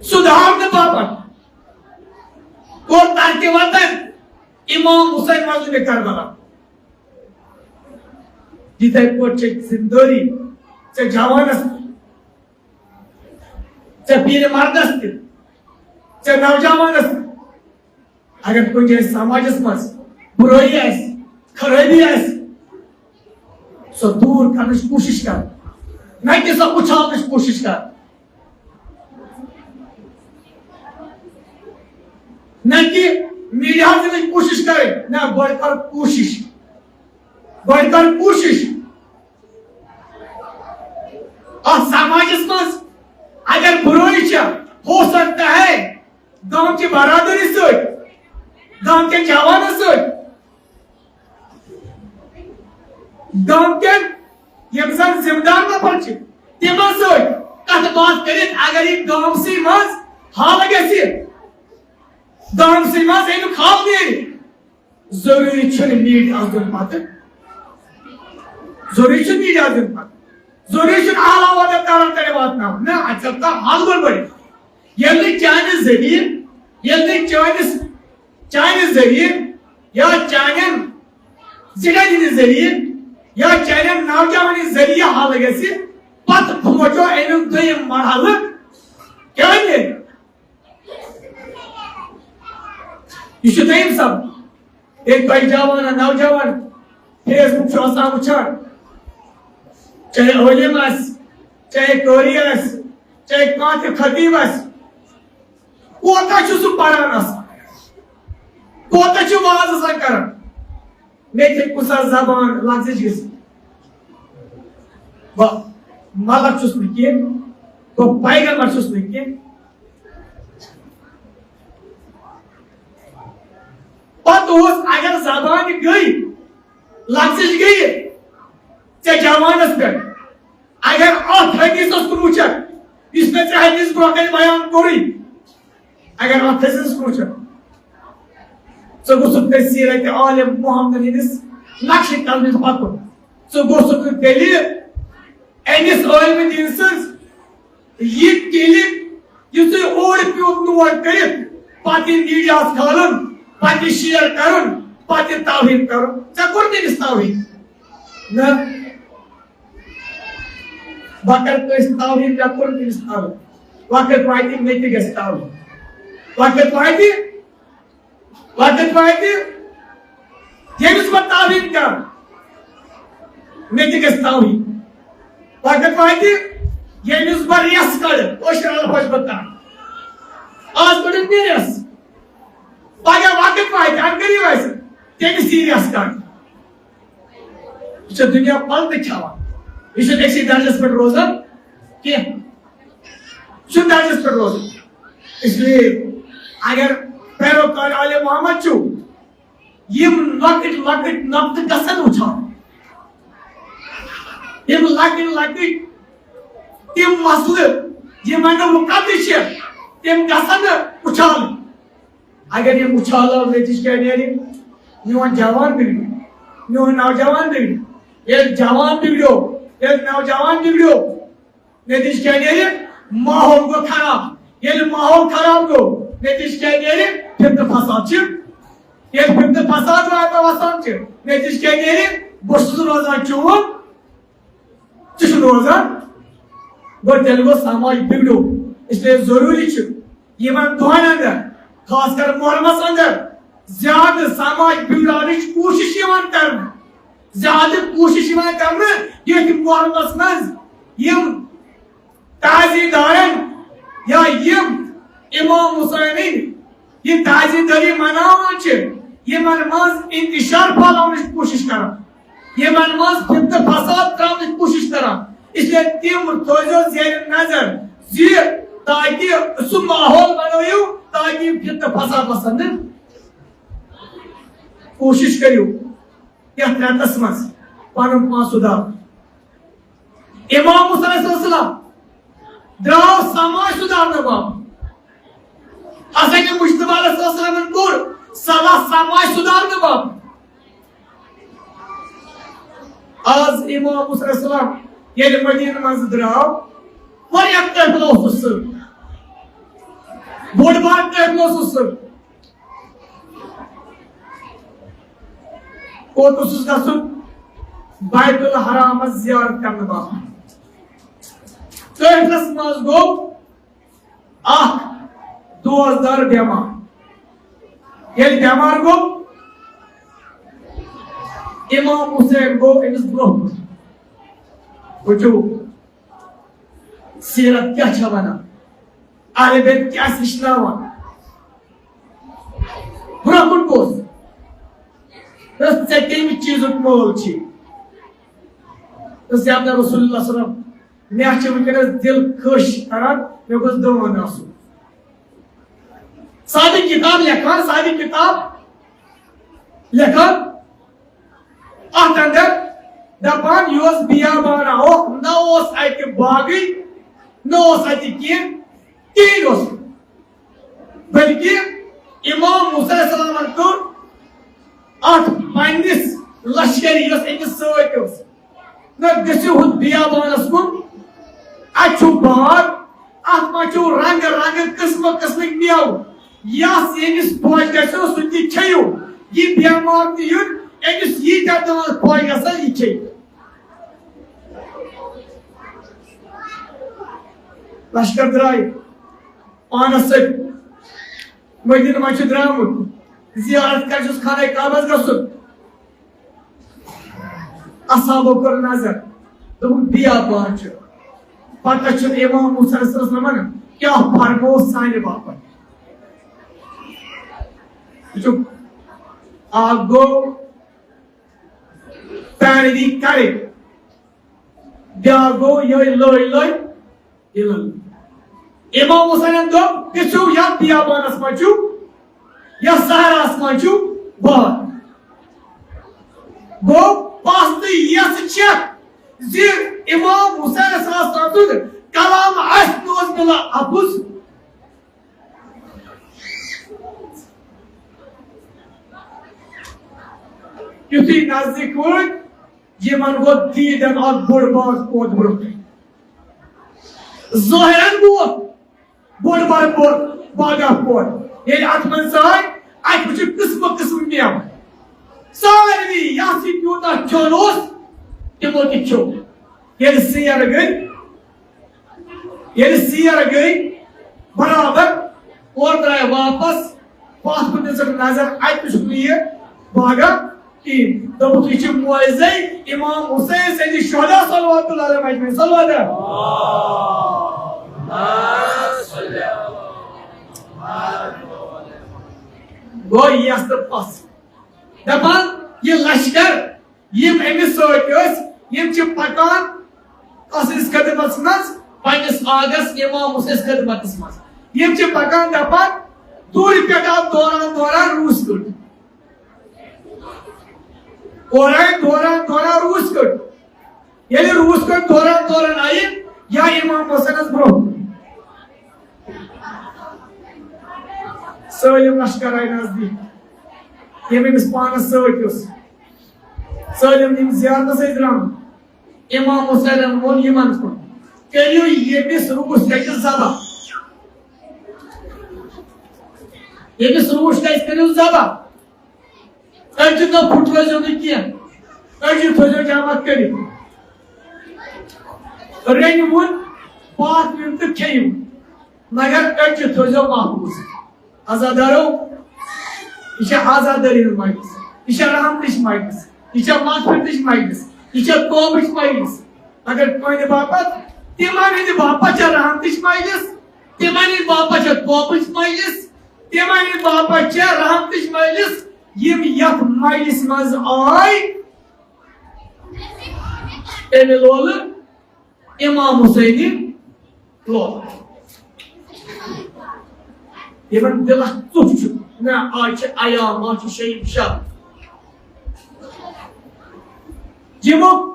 سُدھارنہٕ باپتھ کوٚر ترکِ وطن امام حسین مظلوم کربلا۔ یِتھے پٲٹھۍ چھِ ذمہٕ دٲری ژےٚ جوانس تہِ، ژےٚ پیٖرِ مردس تہِ، ژےٚ نوجوانس تہِ۔ اگر کُنہِ جایہِ سماجس منٛز بُرٲیی آسہِ، خرٲبی آسہِ، سۄ دوٗر کرنٕچ کوٗشِش کر، نہ کہِ سۄ اُچھالنٕچ کوٗشِش کر، نہ کہِ میٖڈیاہس دِنٕچ کوٗشِش کرٕنۍ، نہ، گۄڈٕ کر کوٗشِش، گۄڈٕ کر کوٗشِش۔ اتھ سماجس منٛز اگر برٲیی چھےٚ، ہو سکتا ہے گامچہِ برادری سۭتۍ، گامکٮ۪ن جوانن سۭتۍ، گامکٮ۪ن یِم زن ذمہٕ دار نفر چھِ، تِمن سۭتۍ کتھ باتھ کٔرِتھ، اگر یہِ گامسٕے منٛز حل گژھِ، گامسٕے منٛز امیُک حل نیرِ، ضروٗری چھُنہٕ میٖڈیاہَس دیُن پَتہٕ۔ ضروٗری چھُنہٕ میٖڈیاہَس دیُن پَتہٕ۔ ضروٗری چھُنہٕ اعلیٰ عہدیدارَن تانۍ واتناوُن۔ نہ، اَتہِ چھُ آسان حل گۄڈٕ بٔڑِتھ۔ ییٚلہِ نہٕ چانہِ ذٔریعہٕ، ییٚلہِ نہٕ چٲنِس، چانہِ ذٔریعہٕ یا چانٮ۪ن زِٹھٮ۪ن ہٕنٛدِ ذٔریعہٕ یا چانٮ۪ن نوجوانَن ہٕنٛدِ ذٔریعہٕ حل گژھِ، پَتہٕ پھوٹو اَمیُک دوٚیِم مرحلہٕ کیٛاہ نیرِ؟ یہِ چھُ دوٚیِم سبق۔ ییٚلہِ تۄہہِ جوانن، نوجوان Facebook چھُ آسان وٕچھان، چاہے عٲلِم آسہِ، چاہے قٲری آسہِ، چاہے کانٛہہ تہِ خطیٖب آسہِ، کوتاہ چھُ سُہ پران آسان، کوتاہ چھُ واز آسان کران، مےٚ تہِ کُس زبان لفظٕچ گٔژھ۔ بہٕ ملک چھُس نہٕ کینٛہہ، بہٕ پیغمبر چھُس نہٕ کینٛہہ۔ پتہٕ اوس اگر زبان گٔے، لفظٕچ گٔے، ژےٚ جوانس پٮ۪ٹھ، اگر اتھ حدیثس کُن وٕچھکھ، یُس مےٚ ژےٚ حدیث برونٛہہ کنہِ بیان کوٚرُے، اگر اتھ حدیثس کُن وٕچھکھ، ژٕ گوٚژھکھ تیٚلہِ سیرت عالم محمد ہٕنٛدِس نقشہِ قدمس پکُن۔ ژٕ گوٚژھکھ نہٕ تیٚلہِ أمِس عٲلمہِ دیٖن سٕنٛز یہِ کِلِک یُس تُہۍ اورٕ پیوٗت نوٹ کٔرِتھ، پتہٕ یہِ میٖڈیاہَس کھالُن، پتہٕ یہِ شیئر کرُن، پتہٕ یہِ توہین کرُن۔ ژےٚ کوٚر تٔمِس توہین؟ نہ۔ بہٕ کرٕ کٲنٛسہِ توہین، مےٚ کوٚر تٔمِس توہین۔ وقت واتہِ، مےٚ تہِ گژھِ توہین۔ وقت واتہِ، وقت واتہِ، ییٚمِس بہٕ توہین کرٕ، مےٚ تہِ گژھِ توہین۔ وقت واتہِ، ییٚمِس بہٕ ریس کڑٕ، کٲشِر الفاظ بہٕ کرٕ۔ آز کٔڑٕم مےٚ ریس، پگاہ وقت واتہِ، اَمہِ قریب آسہِ، تٔمِس یی ریس کڑنہٕ۔ یہِ چھُ دُنیا پلٹہٕ کھٮ۪وان۔ یہِ چھُنہٕ أکسٕے درجس پٮ۪ٹھ روزان کینٛہہ۔ یہِ چھُنہٕ درجس پٮ۪ٹھ روزان۔ اس لیے اگر پیروکار آل محمد چھِو، یِم لۄکٕٹۍ لۄکٕٹۍ نۄقطہٕ گژھن وٕچھان، یِم لۄکٕٹۍ لۄکٕٹۍ تِم مسلہٕ، یِم وۄنۍ نہٕ مُقدس چھِ، تِم گژھن نہٕ اُچھالٕنۍ۔ اگر یِم اُچھالو، نتیجہٕ کیٛاہ نیرِ؟ میون جوان بِگڑِ، میون نوجوان بِگڑِ۔ ییٚلہِ جوان بِگڑیو، ییٚلہِ نوجوان بِگڑیو، نتیجہٕ کیٛاہ نیرِ؟ ماحول گوٚو خراب۔ ییٚلہِ ماحول خراب گوٚو، نتیجہٕ کیٛاہ نیرِ؟ فتنہٕ فساد چھِ۔ ییٚلہِ فتنہٕ فساد واتان وسان چھِ، نتیجہٕ کیٛاہ نیرِ؟ بہٕ چھُس روزان چون، ژٕ چھُکھ روزان۔ گوٚو تیٚلہِ گوٚو سماج بِگڑیو۔ اس لیے ضروٗری چھُ یِمن دۄہن اندر، خاص کر محرمس اندر، زیادٕ سماج بِگڑاونٕچ کوٗشش یِوان کرنہٕ، زیادٕ کوٗشش یِوان کرنہٕ، ییٚتہِ محرمس منٛز یِم تعزیہ دارن یا یِم امام حسینٕنۍ یہِ تعزیہ دٲری مناوان چھِ، یِمن منٛز انتشار پھٔہلاونٕچ کوٗشش کران، یِمن منٛز فتنہٕ فساد تراونٕچ کوٗشش کران۔ اس لیے تِم تھٲیزیو زیر نظر زِ تاکہِ سُہ ماحول بنٲیِو تاکہِ فتنہٕ فساد وسن نہٕ۔ کوٗشش کٔرِو یتھ رٮ۪تس منٛز پنُن پان سُدھارُن۔ امام حسین علیہ السلام درٛاو سماج سُدھارنہٕ باپتھ۔ حضرت مجتبیٰ علیہ السلامن کوٚر صلاح سماج سُدھارنہٕ باپتھ۔ آز امام حسین علیہ السلام ییٚلہِ مدینہٕ منٛز درٛاو، واریاہ قٲفلہٕ اوسُس سۭتۍ، بوٚڑ بار قٲفلہٕ اوسُس سۭتۍ۔ کوٚت اوسُس گژھُن؟ بیت الحرامس زیارت کرنہٕ باپتھ۔ قٲفلس منٛز گوٚو اکھ دوست دار بٮ۪مار۔ ییٚلہِ بٮ۪مار گوٚو، امام حسین گوٚو أمِس برونٛہہ کُن۔ وٕچھِو، سیرت کیٛاہ چھےٚ ونان، اہل بیت کیٛاہ چھِ ہیٚچھناوان۔ برونٛہہ کُن کُس؟ دوٚپُس، ژےٚ کَمہِ چیٖزُک مٲل چھُے؟ دوٚپُس، یا اللہ رسول اللہ صلی اللہ علیہ وسلم، مےٚ چھِ وٕنکیٚنَس دِل خۄش کران، مےٚ گوٚژھ دٲن آسُن۔ صاحبِ کتاب لیکھان، صاحبِ کتاب لیکھان، اتھ اندر دپان، یہِ اوس بیابان اکھ، نہ اوس اتہِ باغٕے، نہ اوس اتہِ کینٛہہ، کِہیٖنۍ اوس نہٕ۔ بلکہِ امام موسیٰ علیہ السلامن کٔر اتھ پننِس لشکرِ، یۄس أمِس سۭتۍ ٲس، نہ گٔژھِو ہُتھ بیابانس کُن، اتہِ چھُ باغ، اتھ منٛز چھُ رنگہٕ رنگہٕ قٕسمہٕ قٕسمٕکۍ مٮ۪وٕ، یس ییٚمِس خۄش گژھیو سُہ تہِ کھیٚیِو، یہِ بٮ۪مار تہِ یُن، أمِس ییٖتیٛاہ دٲن خۄش گژھن یہِ کھیٚیہِ۔ لشکر درٛاے پانس سۭتۍ۔ مدینہٕ منٛز چھُ درٛامُت، زیارت کرنہِ چھُس خانہ کعبس گژھُن۔ اصحابو کٔر نظر، دوٚپُکھ، بیابان چھُ۔ پتہٕ چھُ امام موسیٰ علیہ السلامن کیٛاہ فرموو سانہِ باپتھ۔ وٕچھِو، اکھ گوٚو پیروی کرٕنۍ، بیٛاکھ گوٚو یِہوٚے لٲے لٲے یہِ لٲے۔ امام حسینن دوٚپ، گٔژھِو یتھ بیابانس منٛز چھُ، یتھ صحراہس منٛز چھُ باغ۔ گوٚو پژھ تہٕ یژھ چھےٚ زِ امام حسین علیہ السلام سُنٛد کلام آسہِ نوز بلا اپُز۔ یُتھُے نزدیٖک وٲتۍ، یِمن ووت دیٖدن اکھ بوٚڑ باغ پوت برٛونٛہہ کنہِ۔ ظٲہرن ووت بوٚڑ بار پوت، باغ اکھ پوت۔ ییٚلہِ اتھ منٛز ژاے، اتہِ وٕچھُکھ قٕسمہٕ قٕسمہٕ مٮ۪وٕ۔ ساروی یس یہِ تیوٗتاہ کھیوٚن اوس، تِمو تہِ کھیوٚو۔ ییٚلہِ سیر گٔے، ییٚلہِ سیر گٔے برابر، اورٕ درٛاے واپس، پتھ کُن دِژٕکھ نظر، اتہِ تہِ چھُکھ نہٕ یہِ باغا کِہیٖنۍ۔ دوٚپُکھ، "یہِ چھِ معجزَے امام حسین سٕنٛدِ شہدا صلوات اللہ علیہم اجمعین۔" صلوات۔ گوٚو یَس تہٕ پَس۔ دَپان، یہِ لشکر، یِم أمِس سۭتۍ ٲسۍ، یِم چھِ پکان کس سٕنٛدِس خدمتس منٛز؟ پننِس آغس امام حسینس خدمتس منٛز۔ یِم چھِ پکان دپان، دوٗرِ پٮ۪ٹھ آو دوران دوران روٗس کٔٹ۔ اورے دوران دوران روٗس کٔٹ۔ ییٚلہِ روٗس کٔٹ دوران دوران آیہِ، یا امام حسینس برونٛہہ۔ سٲلِم لشکر آیہِ نزدیٖک۔ ییٚمۍ أمِس پانس سۭتۍ اوس۔ سٲلِم یِم زیارتس ٲسۍ درٛامٕتۍ۔ امام حسینن ووٚن یِمن کُن، "کٔرِو ییٚمِس روٗس کٔٹِس ذبح۔ ییٚمِس روٗس کٔٹِس کٔرِو ذبح۔ أڑجہِ نہٕ پھُٹرٲوزیو نہٕ کینٛہہ۔ أڑجہِ تھٲوزیو جمع کٔرِتھ۔ رٔنِوُن، پاکھ نیُن تہٕ کھیٚیِو۔ مگر أڑجہِ تھٲوزیو محفوٗظ۔" عزادارو، یہِ چھےٚ عزادٲری ہٕنٛز مجلس، یہِ چھےٚ رحمتٕچ مجلس، یہِ چھےٚ مغفرتٕچ مجلس، یہِ چھےٚ توبٕچ مجلس۔ مگر تُہنٛدِ باپتھ، تِمن ہٕنٛدِ باپتھ چھےٚ رحمتٕچ مجلس، تِمن ہٕنٛدِ باپتھ چھےٚ توبٕچ مجلس، تِمن ہٕنٛدِ باپتھ چھےٚ رحمتٕچ مجلس، یِم یتھ مجلسہِ منٛز آے، تمہِ لولہٕ امام حسینہِ لوگ۔ یِمن دِلس ژوٚپ چھُ، نہ، آز چھِ ایام، آز چھِ شیٚیِم شب۔ یِمو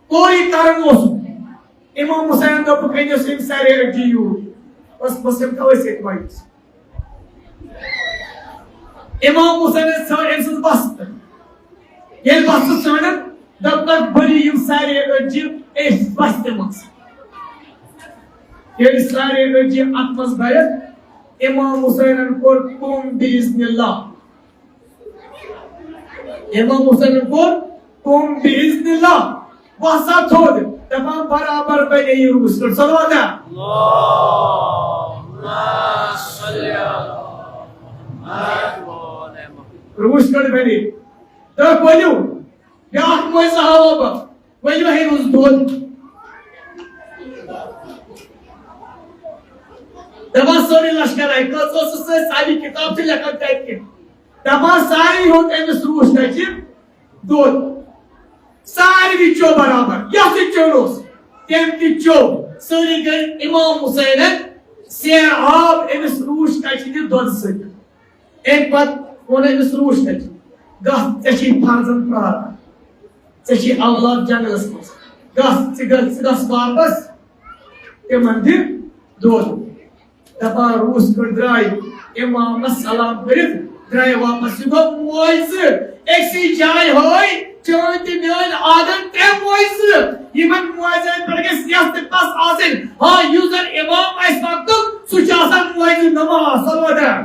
کوری کرن اوسُکھ۔ امام حسین دوٚپُکھ، "أنِو سا یِم سارے أڑجہِ یوٗرۍ۔" بس، بس، یِم تھاو أسۍ ییٚتہِ وۄنۍ۔ امام حسینن ژھٲنۍ أمۍ سٕنٛز بستہٕ۔ ییٚلہِ بستہٕ ژھٲنِن، دوٚپنَکھ، "بٔرِو یِم سارے أڑجہِ أتھۍ بستہِ منٛز۔" ییٚلہِ سارے أڑجہِ اَتھ منٛز بَرٮ۪کھ، امام حسینن کوٚر قم بإذن اللہ۔ امام حسینن کوٚر قم بإذن اللہ۔ وسا تھوٚد، دپان، "برابر بنے یہِ روٗس کٔٹ۔" صلوات۔ روٗس کٔٹ بنے۔ تہٕ ؤلِو، بیٛاکھ معجزہٕ ہاوو بہٕ۔ ؤلِو ہے روٗس دۄد۔ دپان، سٲرٕے لشکر آیہِ، کٔژ ٲسٕس سۭتۍ؟ ساری کتاب چھِ لیکھان تتہِ کِنۍ۔ دپان، سارے ہیوٚت أمِس روٗس کچہِ دۄد۔ سارے چیو برابر، یس تہِ چیوٚن اوس، تٔمۍ تہِ چیوٚو۔ سٲری گٔے امام حسینن سیر آب أمِس روٗس کچہِ ہٕنٛدِ دۄدٕ سۭتۍ۔ امہِ پتہٕ ووٚن أمِس روٗس کچہِ، "گژھ، ژےٚ چھے فرزند پراران، ژےٚ چھے اولاد جنگلس منٛز، گژھ، ژٕ گژھ، ژٕ گژھ واپس تِمن دِ دۄد۔" دپان روٗس کٔٹ درٛاے، امامس سلام کٔرِتھ درٛاے واپس۔ یہِ گوٚو معجزٕ۔ أکسٕے جایہِ ہٲے چٲنۍ تہٕ میٲنۍ آدم ترٛےٚ معجزٕ۔ یِمن معجزن پٮ۪ٹھ گژھِ یژھ تہٕ پژھ آسٕنۍ۔ ہاں، یُس زن امام آسہِ وقتُک، سُہ چھُ آسان معجزٕ نما۔ صلوات۔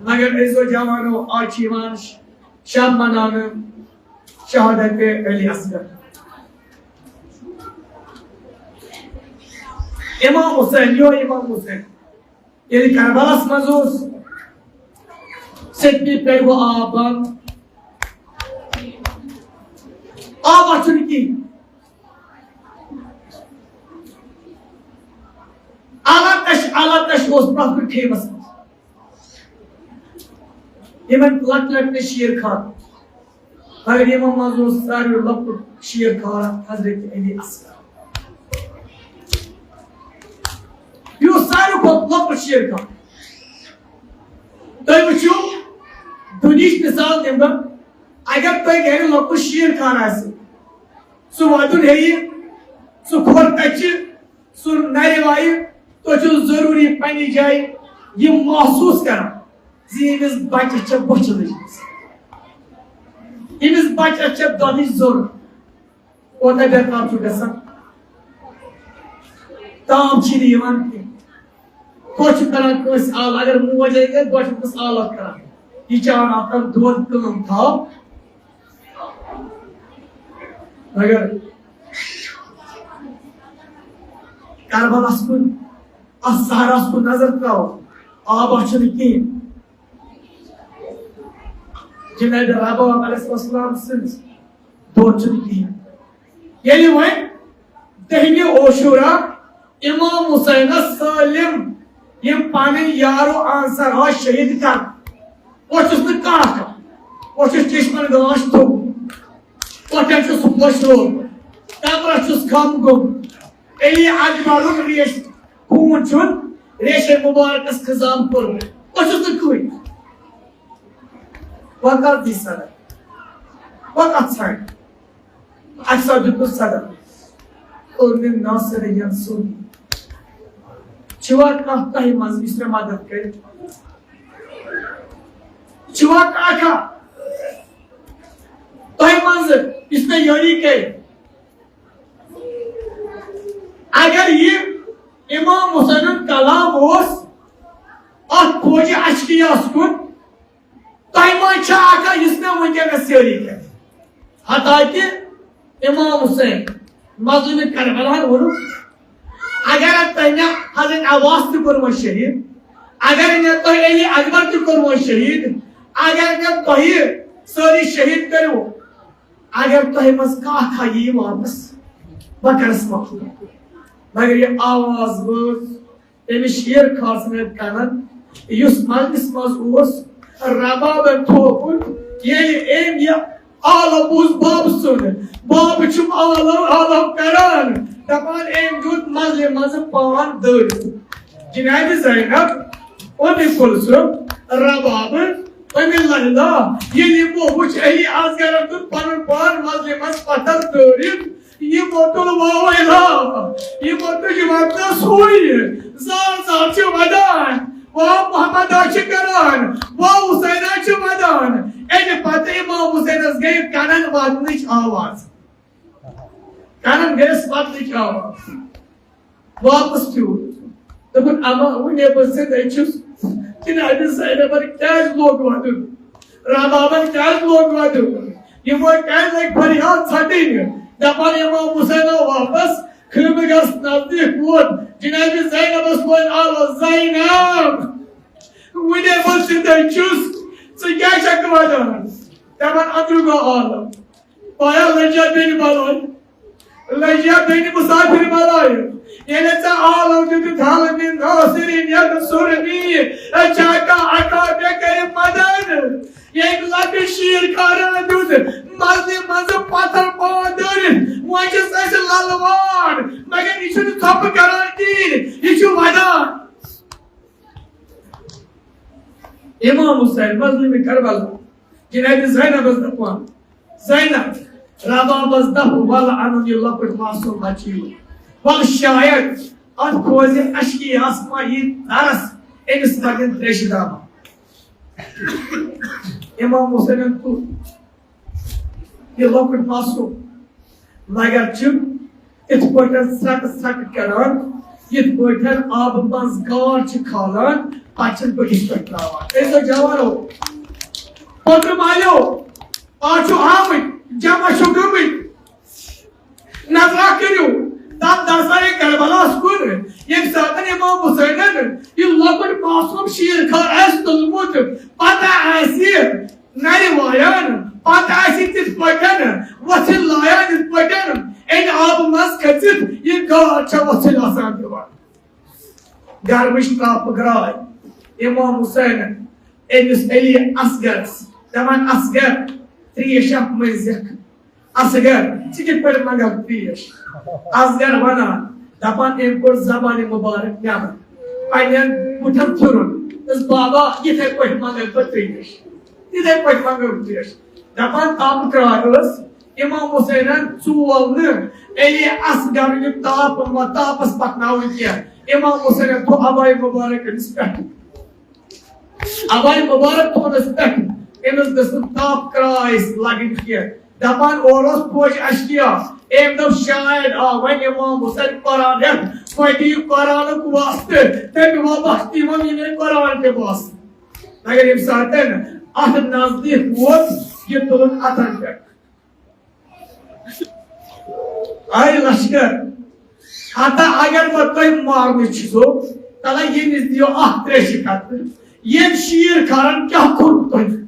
مگر عزیزو جوانو، آز چھِ یِوان شب مناونہٕ شہادت علی اصغر۔ امام حسین، یو امام حسین، ییٚلہِ کربلاہس منٛز اوس، سیٚدمہِ پٮ۪ٹھ گوٚو آب بنٛد۔ آب وۄتھُن کِہیٖنۍ۔ آلتش، آلتش اوس پرٛٮ۪تھ کُنہِ خیمس منٛز۔ یِمن لۄکٹہِ لۄکٹہِ شیر خان، مگر یِمن منٛز اوس ساروی لۄکُٹ شیر خان حضرت علی اصغر۔ یہِ اوس ساروی کھۄتہٕ لۄکُٹ شیر خان۔ تُہۍ وٕچھِو، دُنیہٕچ مثال دِمہٕ بہٕ، اگر تۄہہِ گرِ لۄکُٹ شیر خان آسہِ، سُہ وَدُن ہیٚیہِ، سُہ کھۄر کَچہِ، سُہ نَرِ وایہِ، تُہۍ چھِو ضروٗری پننہِ جایہِ یہِ محسوٗس کران زِ ییٚمِس بچس چھےٚ بۄچھِ لٔجمٕژ، ییٚمِس بچس چھےٚ دۄدٕچ ضروٗرت۔ کوتاہ بے تاب چھُ گژھان، تام چھِنہٕ یِوان کینٛہہ۔ تُہۍ چھِو کران کٲنٛسہِ آلہٕ، اگر موج آسہِ گرِ، گۄڈٕ چھِ تٔمِس آلَتھ کران، یہِ چاوان آسان دۄد کٲم تھاو۔ مگر کربلاہس کُن، اتھ صحراہس کُن نظر تراوو، آبا چھُنہٕ کِہیٖنۍ۔ جناب رباب علیہ السلام سٕنٛز دۄہ چھُنہٕ کِہیٖنۍ۔ ییٚلہِ وۄنۍ دٔہمہِ عاشورا امام حسینس سٲلِم یِم پنٕنۍ یارو عنصر ٲسۍ شہید کران، وۄنۍ چھُس نہٕ کانٛہہ کران، وۄنۍ چھُس چشمن گاش تھوٚومُت، وۄنۍ چھُس سُہ پوش لوگمُت، قبرس چھُس کھم گوٚمُت۔ علی اکبرُک ریش خوٗن چھُن ریشے مُبارکس خزام کوٚرمُت۔ بہٕ چھُس نہٕ کٕہٕنۍ۔ وۄنۍ کَتھ دی صدر؟ وۄنۍ کَتھ ژھانٛڈِ؟ اَکہِ ساتہٕ دیُتمُت صدر۔ کوٚر مےٚ ناصر ینصرنی۔ چھُوا کانٛہہ تۄہہِ منٛز یُس مےٚ مدد کَرِ؟ چھُوا کانٛہہ تۄہہِ منٛز یُس مےٚ یٲری کَرِ؟ اگر یہِ امام حسینُن کلام اوس اتھ فوجِ اشقیاہس کُن، تۄہہِ منٛز چھا اکھ یُس مےٚ وٕنکیٚنس یٲری کرِ؟ حتیٰ کہِ امام حسین مظلوم کربلاہن ووٚنُکھ، اگر تۄہہِ مےٚ حضرت عباس تہِ کوٚرمُت شہید، اگر مےٚ تۄہہِ علی اکبر تہِ کوٚرمُت شہید، اگر مےٚ تۄہہِ سٲری شہید کٔرِو، اگر تۄہہِ منٛز کانٛہہ اکھا یی واپس، بہٕ کرس معاف۔ مگر یہِ آواز وٲژ تٔمِس شیر خاصن کنن، یُس مجلس منٛز اوس، ربابن تھوٚومُت۔ ییٚلہِ أمۍ یہِ عالم بوٗز بابہٕ سُنٛد، بابہٕ چھُم عالم عالم کران، دپان أمۍ دیُت مجلہِ منٛز پان دٲرِتھ۔ جناب زینب، ام کلثوم، رباب، ام لیلا، ییٚلہِ یِمو وُچھ علی اصغرن دیُت پنُن پان مجلہِ منٛز پتھر دٲرِتھ، یِمو تُل واویلا، یِمو تُج وطنس ہُے، زار زار چھِ ودان، واو محمدا چھِ کران، واو حسینا چھِ ودان۔ اَمہِ پتہٕ امام حسینس گٔے کنن ودنٕچ آواز، کنن گٔیس ودنٕچ آواز۔ واپس پھیوٗر۔ دوٚپُن، اما، وۄنۍ یپٲرۍ ژےٚ دٔچھُس، جناب زینبن کیازِ لوگ ودُن؟ ربابن کیازِ لوگ ودُن؟ یِمو کیازِ لٔگۍ فریاد ژھٹٕنۍ؟ دپان، امام حسین آو واپس، خیمہٕ گس نزدیٖک ووت، جناب زینبس ووٚن، آلو زینب، وۄنۍ یپٲرۍ ژےٚ دٔچھُس، ژٕ کیازِ چھکھ ودان؟ دپان، اندرٕ گوٚو عالم۔ پایا لجا بیٚنہِ بلوے، لجا بیٚنہِ مسافر بلوے۔ ییٚلہِ ژےٚ آلو دیُتُتھ حل من ناصر ینصرنی، اے چھا کانٛہہ اکھا مےٚ کَرِ مدد؟ ییٚمۍ لبہِ شیر خارن دیُت، مزنہِ منٛزٕ پتھر پاو دٲرِتھ، وۄنۍ چھِس أسۍ للوان، مگر یہِ چھُنہٕ ژھۄپہٕ کران کِہیٖنۍ، یہِ چھُ ودان۔ امام حسین مظلوم کربلا، جناب زینبس دپان، زینب، ربابس دپ، ول انُن یہِ لۄکُٹ معصوم بچی۔ ول شاید اتھ کھوژِ اشکی آسما یہِ درس، أمِس لگن تریشہِ دامن۔ امام حسینن تُل یہِ لۄکُٹ معصوم، مگر چھِ یِتھ پٲٹھۍ ژھرٛٹہٕ ژھرٛٹہٕ کران، یِتھ پٲٹھۍ آبہٕ منٛز گاڈ چھِ کھالان، پتہٕ چھِن بٔٹھِس پٮ۪ٹھ ترٛاوان۔ أسۍ زَن جوانو، پٔترٕ مالیو، آز چھُ آمٕتۍ، جمع چھُ گٔمٕتۍ۔ نظرا کٔرِو تَتھ درسایے کربلاہَس کُن، ییٚمہِ ساتہٕ امام حسینن یہِ لۄکُٹ معصوم شیٖر خار آسہِ تُلمُت، پتہ آسہِ نرِ وایان، پتہٕ آسہِ تِتھ پٲٹھۍ وۄژھِل لایان، یِتھ پٲٹھۍ اَمہِ آبہٕ منٛز کھٔژِتھ یہِ گاڈ چھےٚ وۄژھِل آسان دِوان۔ گرمٕچ تاپہٕ گراے امام حسینن أمِس علی اصغرس دپان، اصغر، تریش اکھ مٔنزِکھ۔ اصغر، ژٕ کِتھ پٲٹھۍ منٛگکھ تریش؟ اصغر ونان، دپان، أمۍ کوٚڑ زبانہِ مُبارک نٮ۪بر، پننٮ۪ن بُتھن پھِرُن۔ دوٚپُس، بابا، یِتھے پٲٹھۍ منٛگکھ بہٕ تریش، یِتھے پٲٹھۍ منٛگکھ بہٕ تریش۔ دپان، تاپہٕ کرٛاے ٲس، امام حسینن ژول نہٕ علی اصغر یہِ تاپہٕ ما-، تاپس پکناوُن کینٛہہ۔ امام حسینن تھوٚو عبایہِ مُبارک أمِس پٮ۪ٹھ۔ عبایہِ مُبارک تھونس پٮ۪ٹھ، أمِس گٔژھ نہٕ تاپہٕ کرٛاے لگٕنۍ کینٛہہ۔ دپان اورٕ اوس فوج اشکیا، أمۍ دوٚپ شاید آو وۄنۍ امام حسین قرآن ہٮ۪تھ، وۄنۍ دِیِو قرآنُک واسطہٕ، تٔمۍ ووٚن بس تِمن یہِ مےٚ قرآن تہِ بس۔ مگر ییٚمہِ ساتہٕ اتھ نزدیٖک ووت، یہِ تُلُن اتھن پٮ۪ٹھ۔ آے لشکر، ہتا اگر بہٕ تۄہہِ مارنہٕ چھُسو، تَلہ ییٚمِس دِیِو اَکھ ترٛیشہِ قطرٕ۔ ییٚمۍ شیٖر کھارن کیٛاہ کوٚرُکھ تۄہہِ؟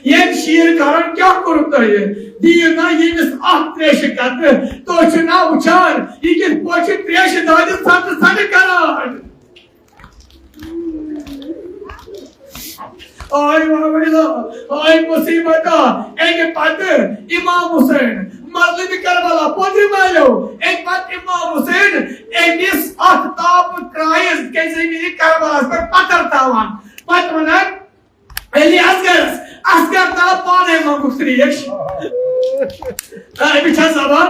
ییٚمۍ شیٖر کھارن کیٛاہ کوٚرُکھ تۄہہِ؟ دِیِو نا ییٚمِس اَکھ ترٛیشہِ قطرٕ۔ تُہۍ چھِو نا وٕچھان، یہِ کِتھ پٲٹھۍ چھُ ترٛیشہِ دادِ ژھٹہٕ ژھٹہٕ کران؟ آے وَویلا، آے مُصیٖبتا، اَمہِ پتہٕ اِمام حُسین، مظلومِ کربلا، پوٚتُے مالیو، اَمہِ پتہٕ اِمام حُسین، أمِس اَتھ تاپہٕ کرٛایہِ زٔمیٖنہِ کربلاہَس پٮ۪ٹھ پتھر تھاوان۔ پتہٕ وَنان، علی اصغرس، اصغر تا پانے منگُک تریش۔ اے، أمِس چھا زبان؟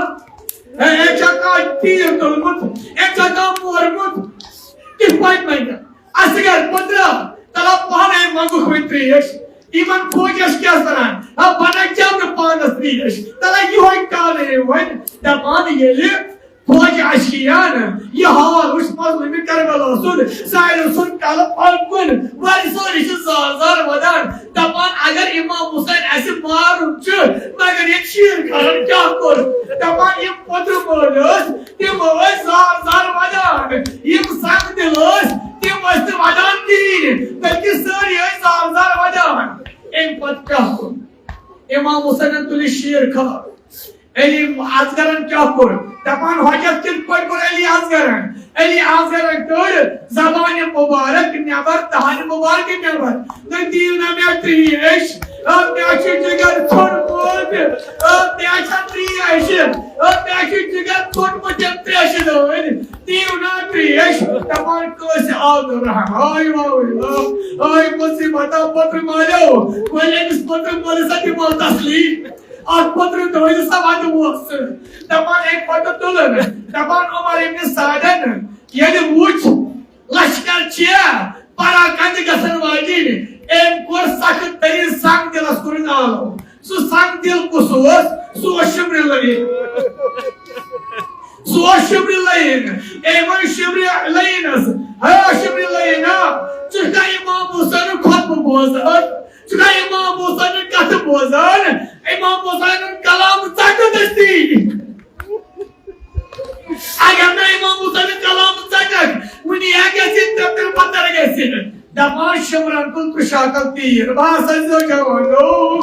اے، أمۍ چھا کانٛہہ تیٖر تُلمُت؟ أمۍ چھا کانٛہہ مورمُت؟ کِتھ پٲٹھۍ منگہِ؟ اصغر پٔترا، تلا پانے منگُک وۄنۍ تریش۔ یِمن فوجس کیٛاہ سنان؟ ہا، بنان کیٛاہ نہٕ پانس تریش؟ تلا یِہوٚے کالہٕ یہِ وۄنۍ دپان ییٚلہِ فوج اشکیان، یہِ حال وٕچھ مظلومِ کربلا سُنٛد، ساروٕے سُنٛد کلہٕ پھۄلکُن، وۄنۍ سٲری چھِ زار زار ودان، دپان اگر امام حسین اسہِ مارُن چھُ، مگر یہِ شیٖر کرن کیٛاہ کوٚر؟ دپان یِم پٔترٕ مٲلۍ ٲسۍ، تِم ٲسۍ زار زار ودان، یِم سنگ دِل ٲسۍ، تِم ٲسۍ نہٕ ودان کِہیٖنۍ، بلکہِ سٲری ٲسۍ زار زار ودان۔ امہِ پتہٕ کیٛاہ کوٚر؟ امام حسینن تُلہِ شیٖر کھار۔ علی اصغرن کیٛاہ کوٚر؟ دپان حۄجت کِتھ پٲٹھۍ کوٚر علی اصغرن؟ علی اصغرن کٔڑ زبانہِ مُبارک نٮ۪بر، دہانہِ مُبارکہِ نٮ۪بر۔ نہ دِیِو نہ مےٚ تریش، آ، مےٚ چھُ جگر ژھوٚٹمُت، آ، مےٚ چھےٚ تریش، آ، مےٚ چھُ جگر ژھوٚٹمُت ییٚمہِ تریشہِ دٲدۍ۔ دِیِو نہ تریش، دپان کٲنٛسہِ آو نہٕ رحم۔ ہاے واوے، آ، ہاے مُصیبت، آ، پٔترٕ مالیو، وۄنۍ أمِس پٔترٕ مٲلِس ہا دِمو تسلی۔ اکھ پٔترٕ دٲدِس ہا ونہٕ اوس سُہ۔ دپان اَمہِ پتہٕ تُلُن۔ دپان عمر ابن سعدن ییٚلہِ وُچھ لشکر چھِ پراکندٕ گژھن واجِنۍ، أمۍ کوٚر سخت تٔمِس سنگ دِلس کوٚرُن آلو۔ سُہ سنگ دِل کُس اوس؟ سُہ اوس شِبرِ لعین۔ سُہ اوس شِبرِ لعین۔ أمۍ ووٚن شِبرِ لعینس، ہے شِبرِ لعینا، ژٕ چھُکھا امام حسینُک خطبہٕ بوزان؟ ژٕ چھُکھا امام حسینُن کتھٕ بوزان؟ امام حسینُن کلام ژٹہٕ دستی۔ اگر نہٕ امام حسینُن کلام ژٹکھ، وُنہِ ہا گژھِ ترٛےٚ ترٛےٚ پتھر گژھِ۔ دپان شِبرن کُن ترٛشاکل تیٖر۔ بہٕ ہسا زیو جوانو،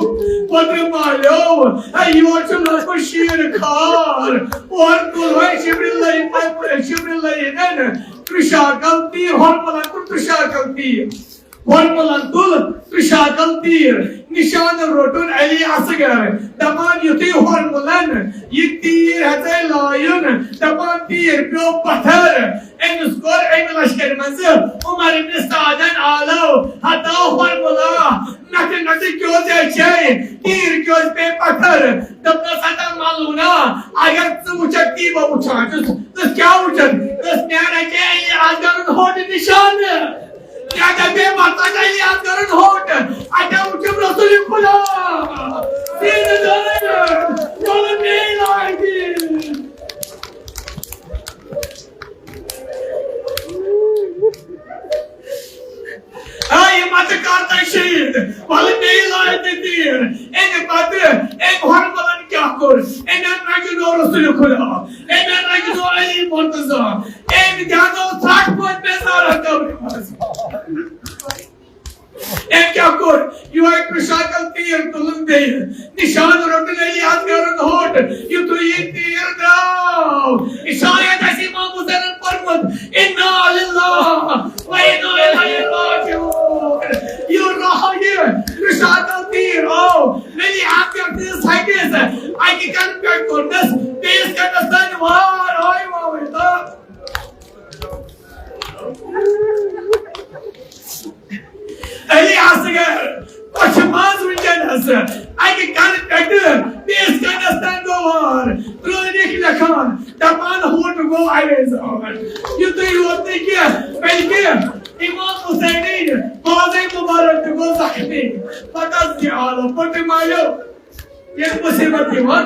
پٔترِ مالیو، ہے یور چھُ لوٚگمُت شیٖر کھار۔ اورٕ تُل وۄنۍ شِبرِ لعین، شِبرِ لعینن ترٛشاکل تیٖر، ہۄرملن کُن ترٛشاکل تیٖر۔ ہۄرملن تُل ترٛشاکل تیٖر، نِشانہٕ روٚٹُن علی اصغر۔ دپان یُتھُے ہۄرملن یہِ تیٖر ہیژے لایُن، دپان تیٖر پیوٚو پتھر۔ أمِس کوٚر اَمہِ لشکرِ منٛزٕ عمر ابن سعدن آلو، ہتا ہۄرملا، نکھٕ نکھٕ کیوٚو ژےٚ چھے، تیٖر کیوٚو پے پتھر۔ دوٚپنس ہتا ملونا، اگر ژٕ وٕچھکھ تی بہٕ وٕچھان چھُس، ژٕ کیٛاہ وٕچھکھ؟ دوٚپنس مےٚ رچے علی اصغرُن ہوٚٹ نِشانہٕ۔ کیٛاہ دَپے، بہٕ ہسا گٔے یَتھ کَرُن ہوٹ۔ اَتٮ۪ن وُچھُم رسول خدا۔ سیٖدٕ دٲرِتھ، وَلہٕ میٛٲنۍ لاگہِ۔ آ، یہِ ما تہِ کَر تۄہہِ شہیٖد۔ وَلہٕ میٛٲنۍ لاگہِ تیٖر۔ اَمہِ پَتہٕ أمۍ ہۄرملَن کیٛاہ کوٚر؟ أمۍ رنٛگہِ نوو رسول خدا۔ أمۍ رنٛگہِ نوو علی مرتضی۔ أمۍ دیٛانوو ژھٹھ پٲٹھۍ بیزارہ قبرِ منٛز۔ أمۍ کیٛاہ کوٚر؟ یِہوٚے ترٛشاکل تیٖر تُلُن بیٚیہِ۔ نِشان روٚٹُن علی اصغرُن ہوٚٹ۔ یُتھُے یہِ تیٖر درٛاو، شاید آسہِ امام حسینن پوٚرمُت، انا للہ و انا الیہ راجعون۔ یہِ راہ، یہِ ترٛشاکل تیٖر آو علی اصغر سٕنٛدِس ہٹِس۔ اَکہِ کَنہٕ پٮ۪ٹھ کوٚرنَس، بیٚیِس کَنَس تانۍ وار۔ آے واوے تہٕ علی اصغر، أچھ منٛز وٕنکیٚنس اَکہِ کَنہٕ پٮ۪ٹھٕ بیٚیِس کَنَس تام گوٚو وار۔ پرٛٲنِکۍ لیکھان، دَپان ہوٚٹ گوٚو اَوے زان۔ یُتُے یوت نہٕ کینٛہہ، بلکہِ امام حسینٕنۍ بازَے مُبارک تہِ گوٚو زخمی۔ پَتہٕ حظ تہِ آلو پٔٹِم آلو۔ ییٚلہِ مُصیٖبت یِوان،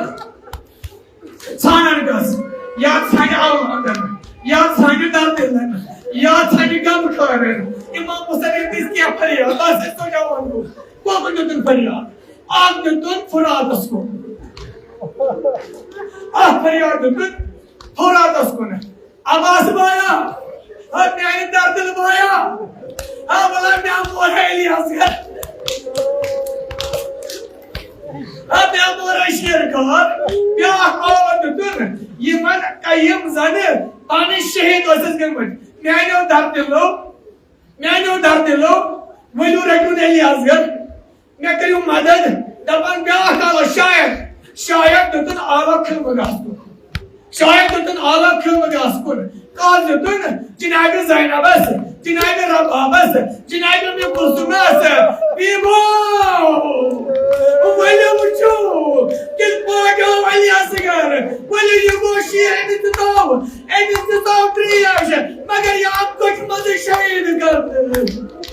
ژھانڈان گژھ، یا ژھانڈِ اولادن، یا ژھانڈِ دردِلن، یا ژھانڈِ غمخارن۔ امام حسینن دِژ کینٛہہ فریاد، بس أسۍ سوچاوان گوٚو۔ کوکُن دیُتُن فریاد؟ اکھ دیُتُن فراتس کُن۔ اکھ فریاد دیُتُن فراتس کُن۔ عباس بایا، ہا میانہِ دردل بایا، ہا ولا مےٚ مور ہے علی اصغر، ہا مےٚ مور ہے شیر خان، بیاکھ آو دیُتُن یِمن، یِم زن پانہٕ شہید ٲسِس گٔمٕتۍ۔ میانیو دردلو، میانیو دردلو، ؤلِو رٔٹِو علی اصغر، مےٚ کٔرِو مدد۔ دپان بیاکھ آو شاید، شاید دیُتُن آو کھلمہٕ گاسہٕ کُن۔ شاید دیُتُن آو کھلمہٕ گاسہٕ کُن۔ کَس دیُتُن؟ جناب زینبس، جناب ربابس، جناب ام کلثومس۔ بیبو، ؤلِو وٕچھِو، کِتھ پٲٹھۍ آو علی اصغر۔ ؤلِو، یہِ گوٚو شیر، أمِس دِژاو، أمِس دِژاو ترٛیش، مگر یہِ آو کٔٹھۍ منٛزٕے شہیٖد کرنہٕ۔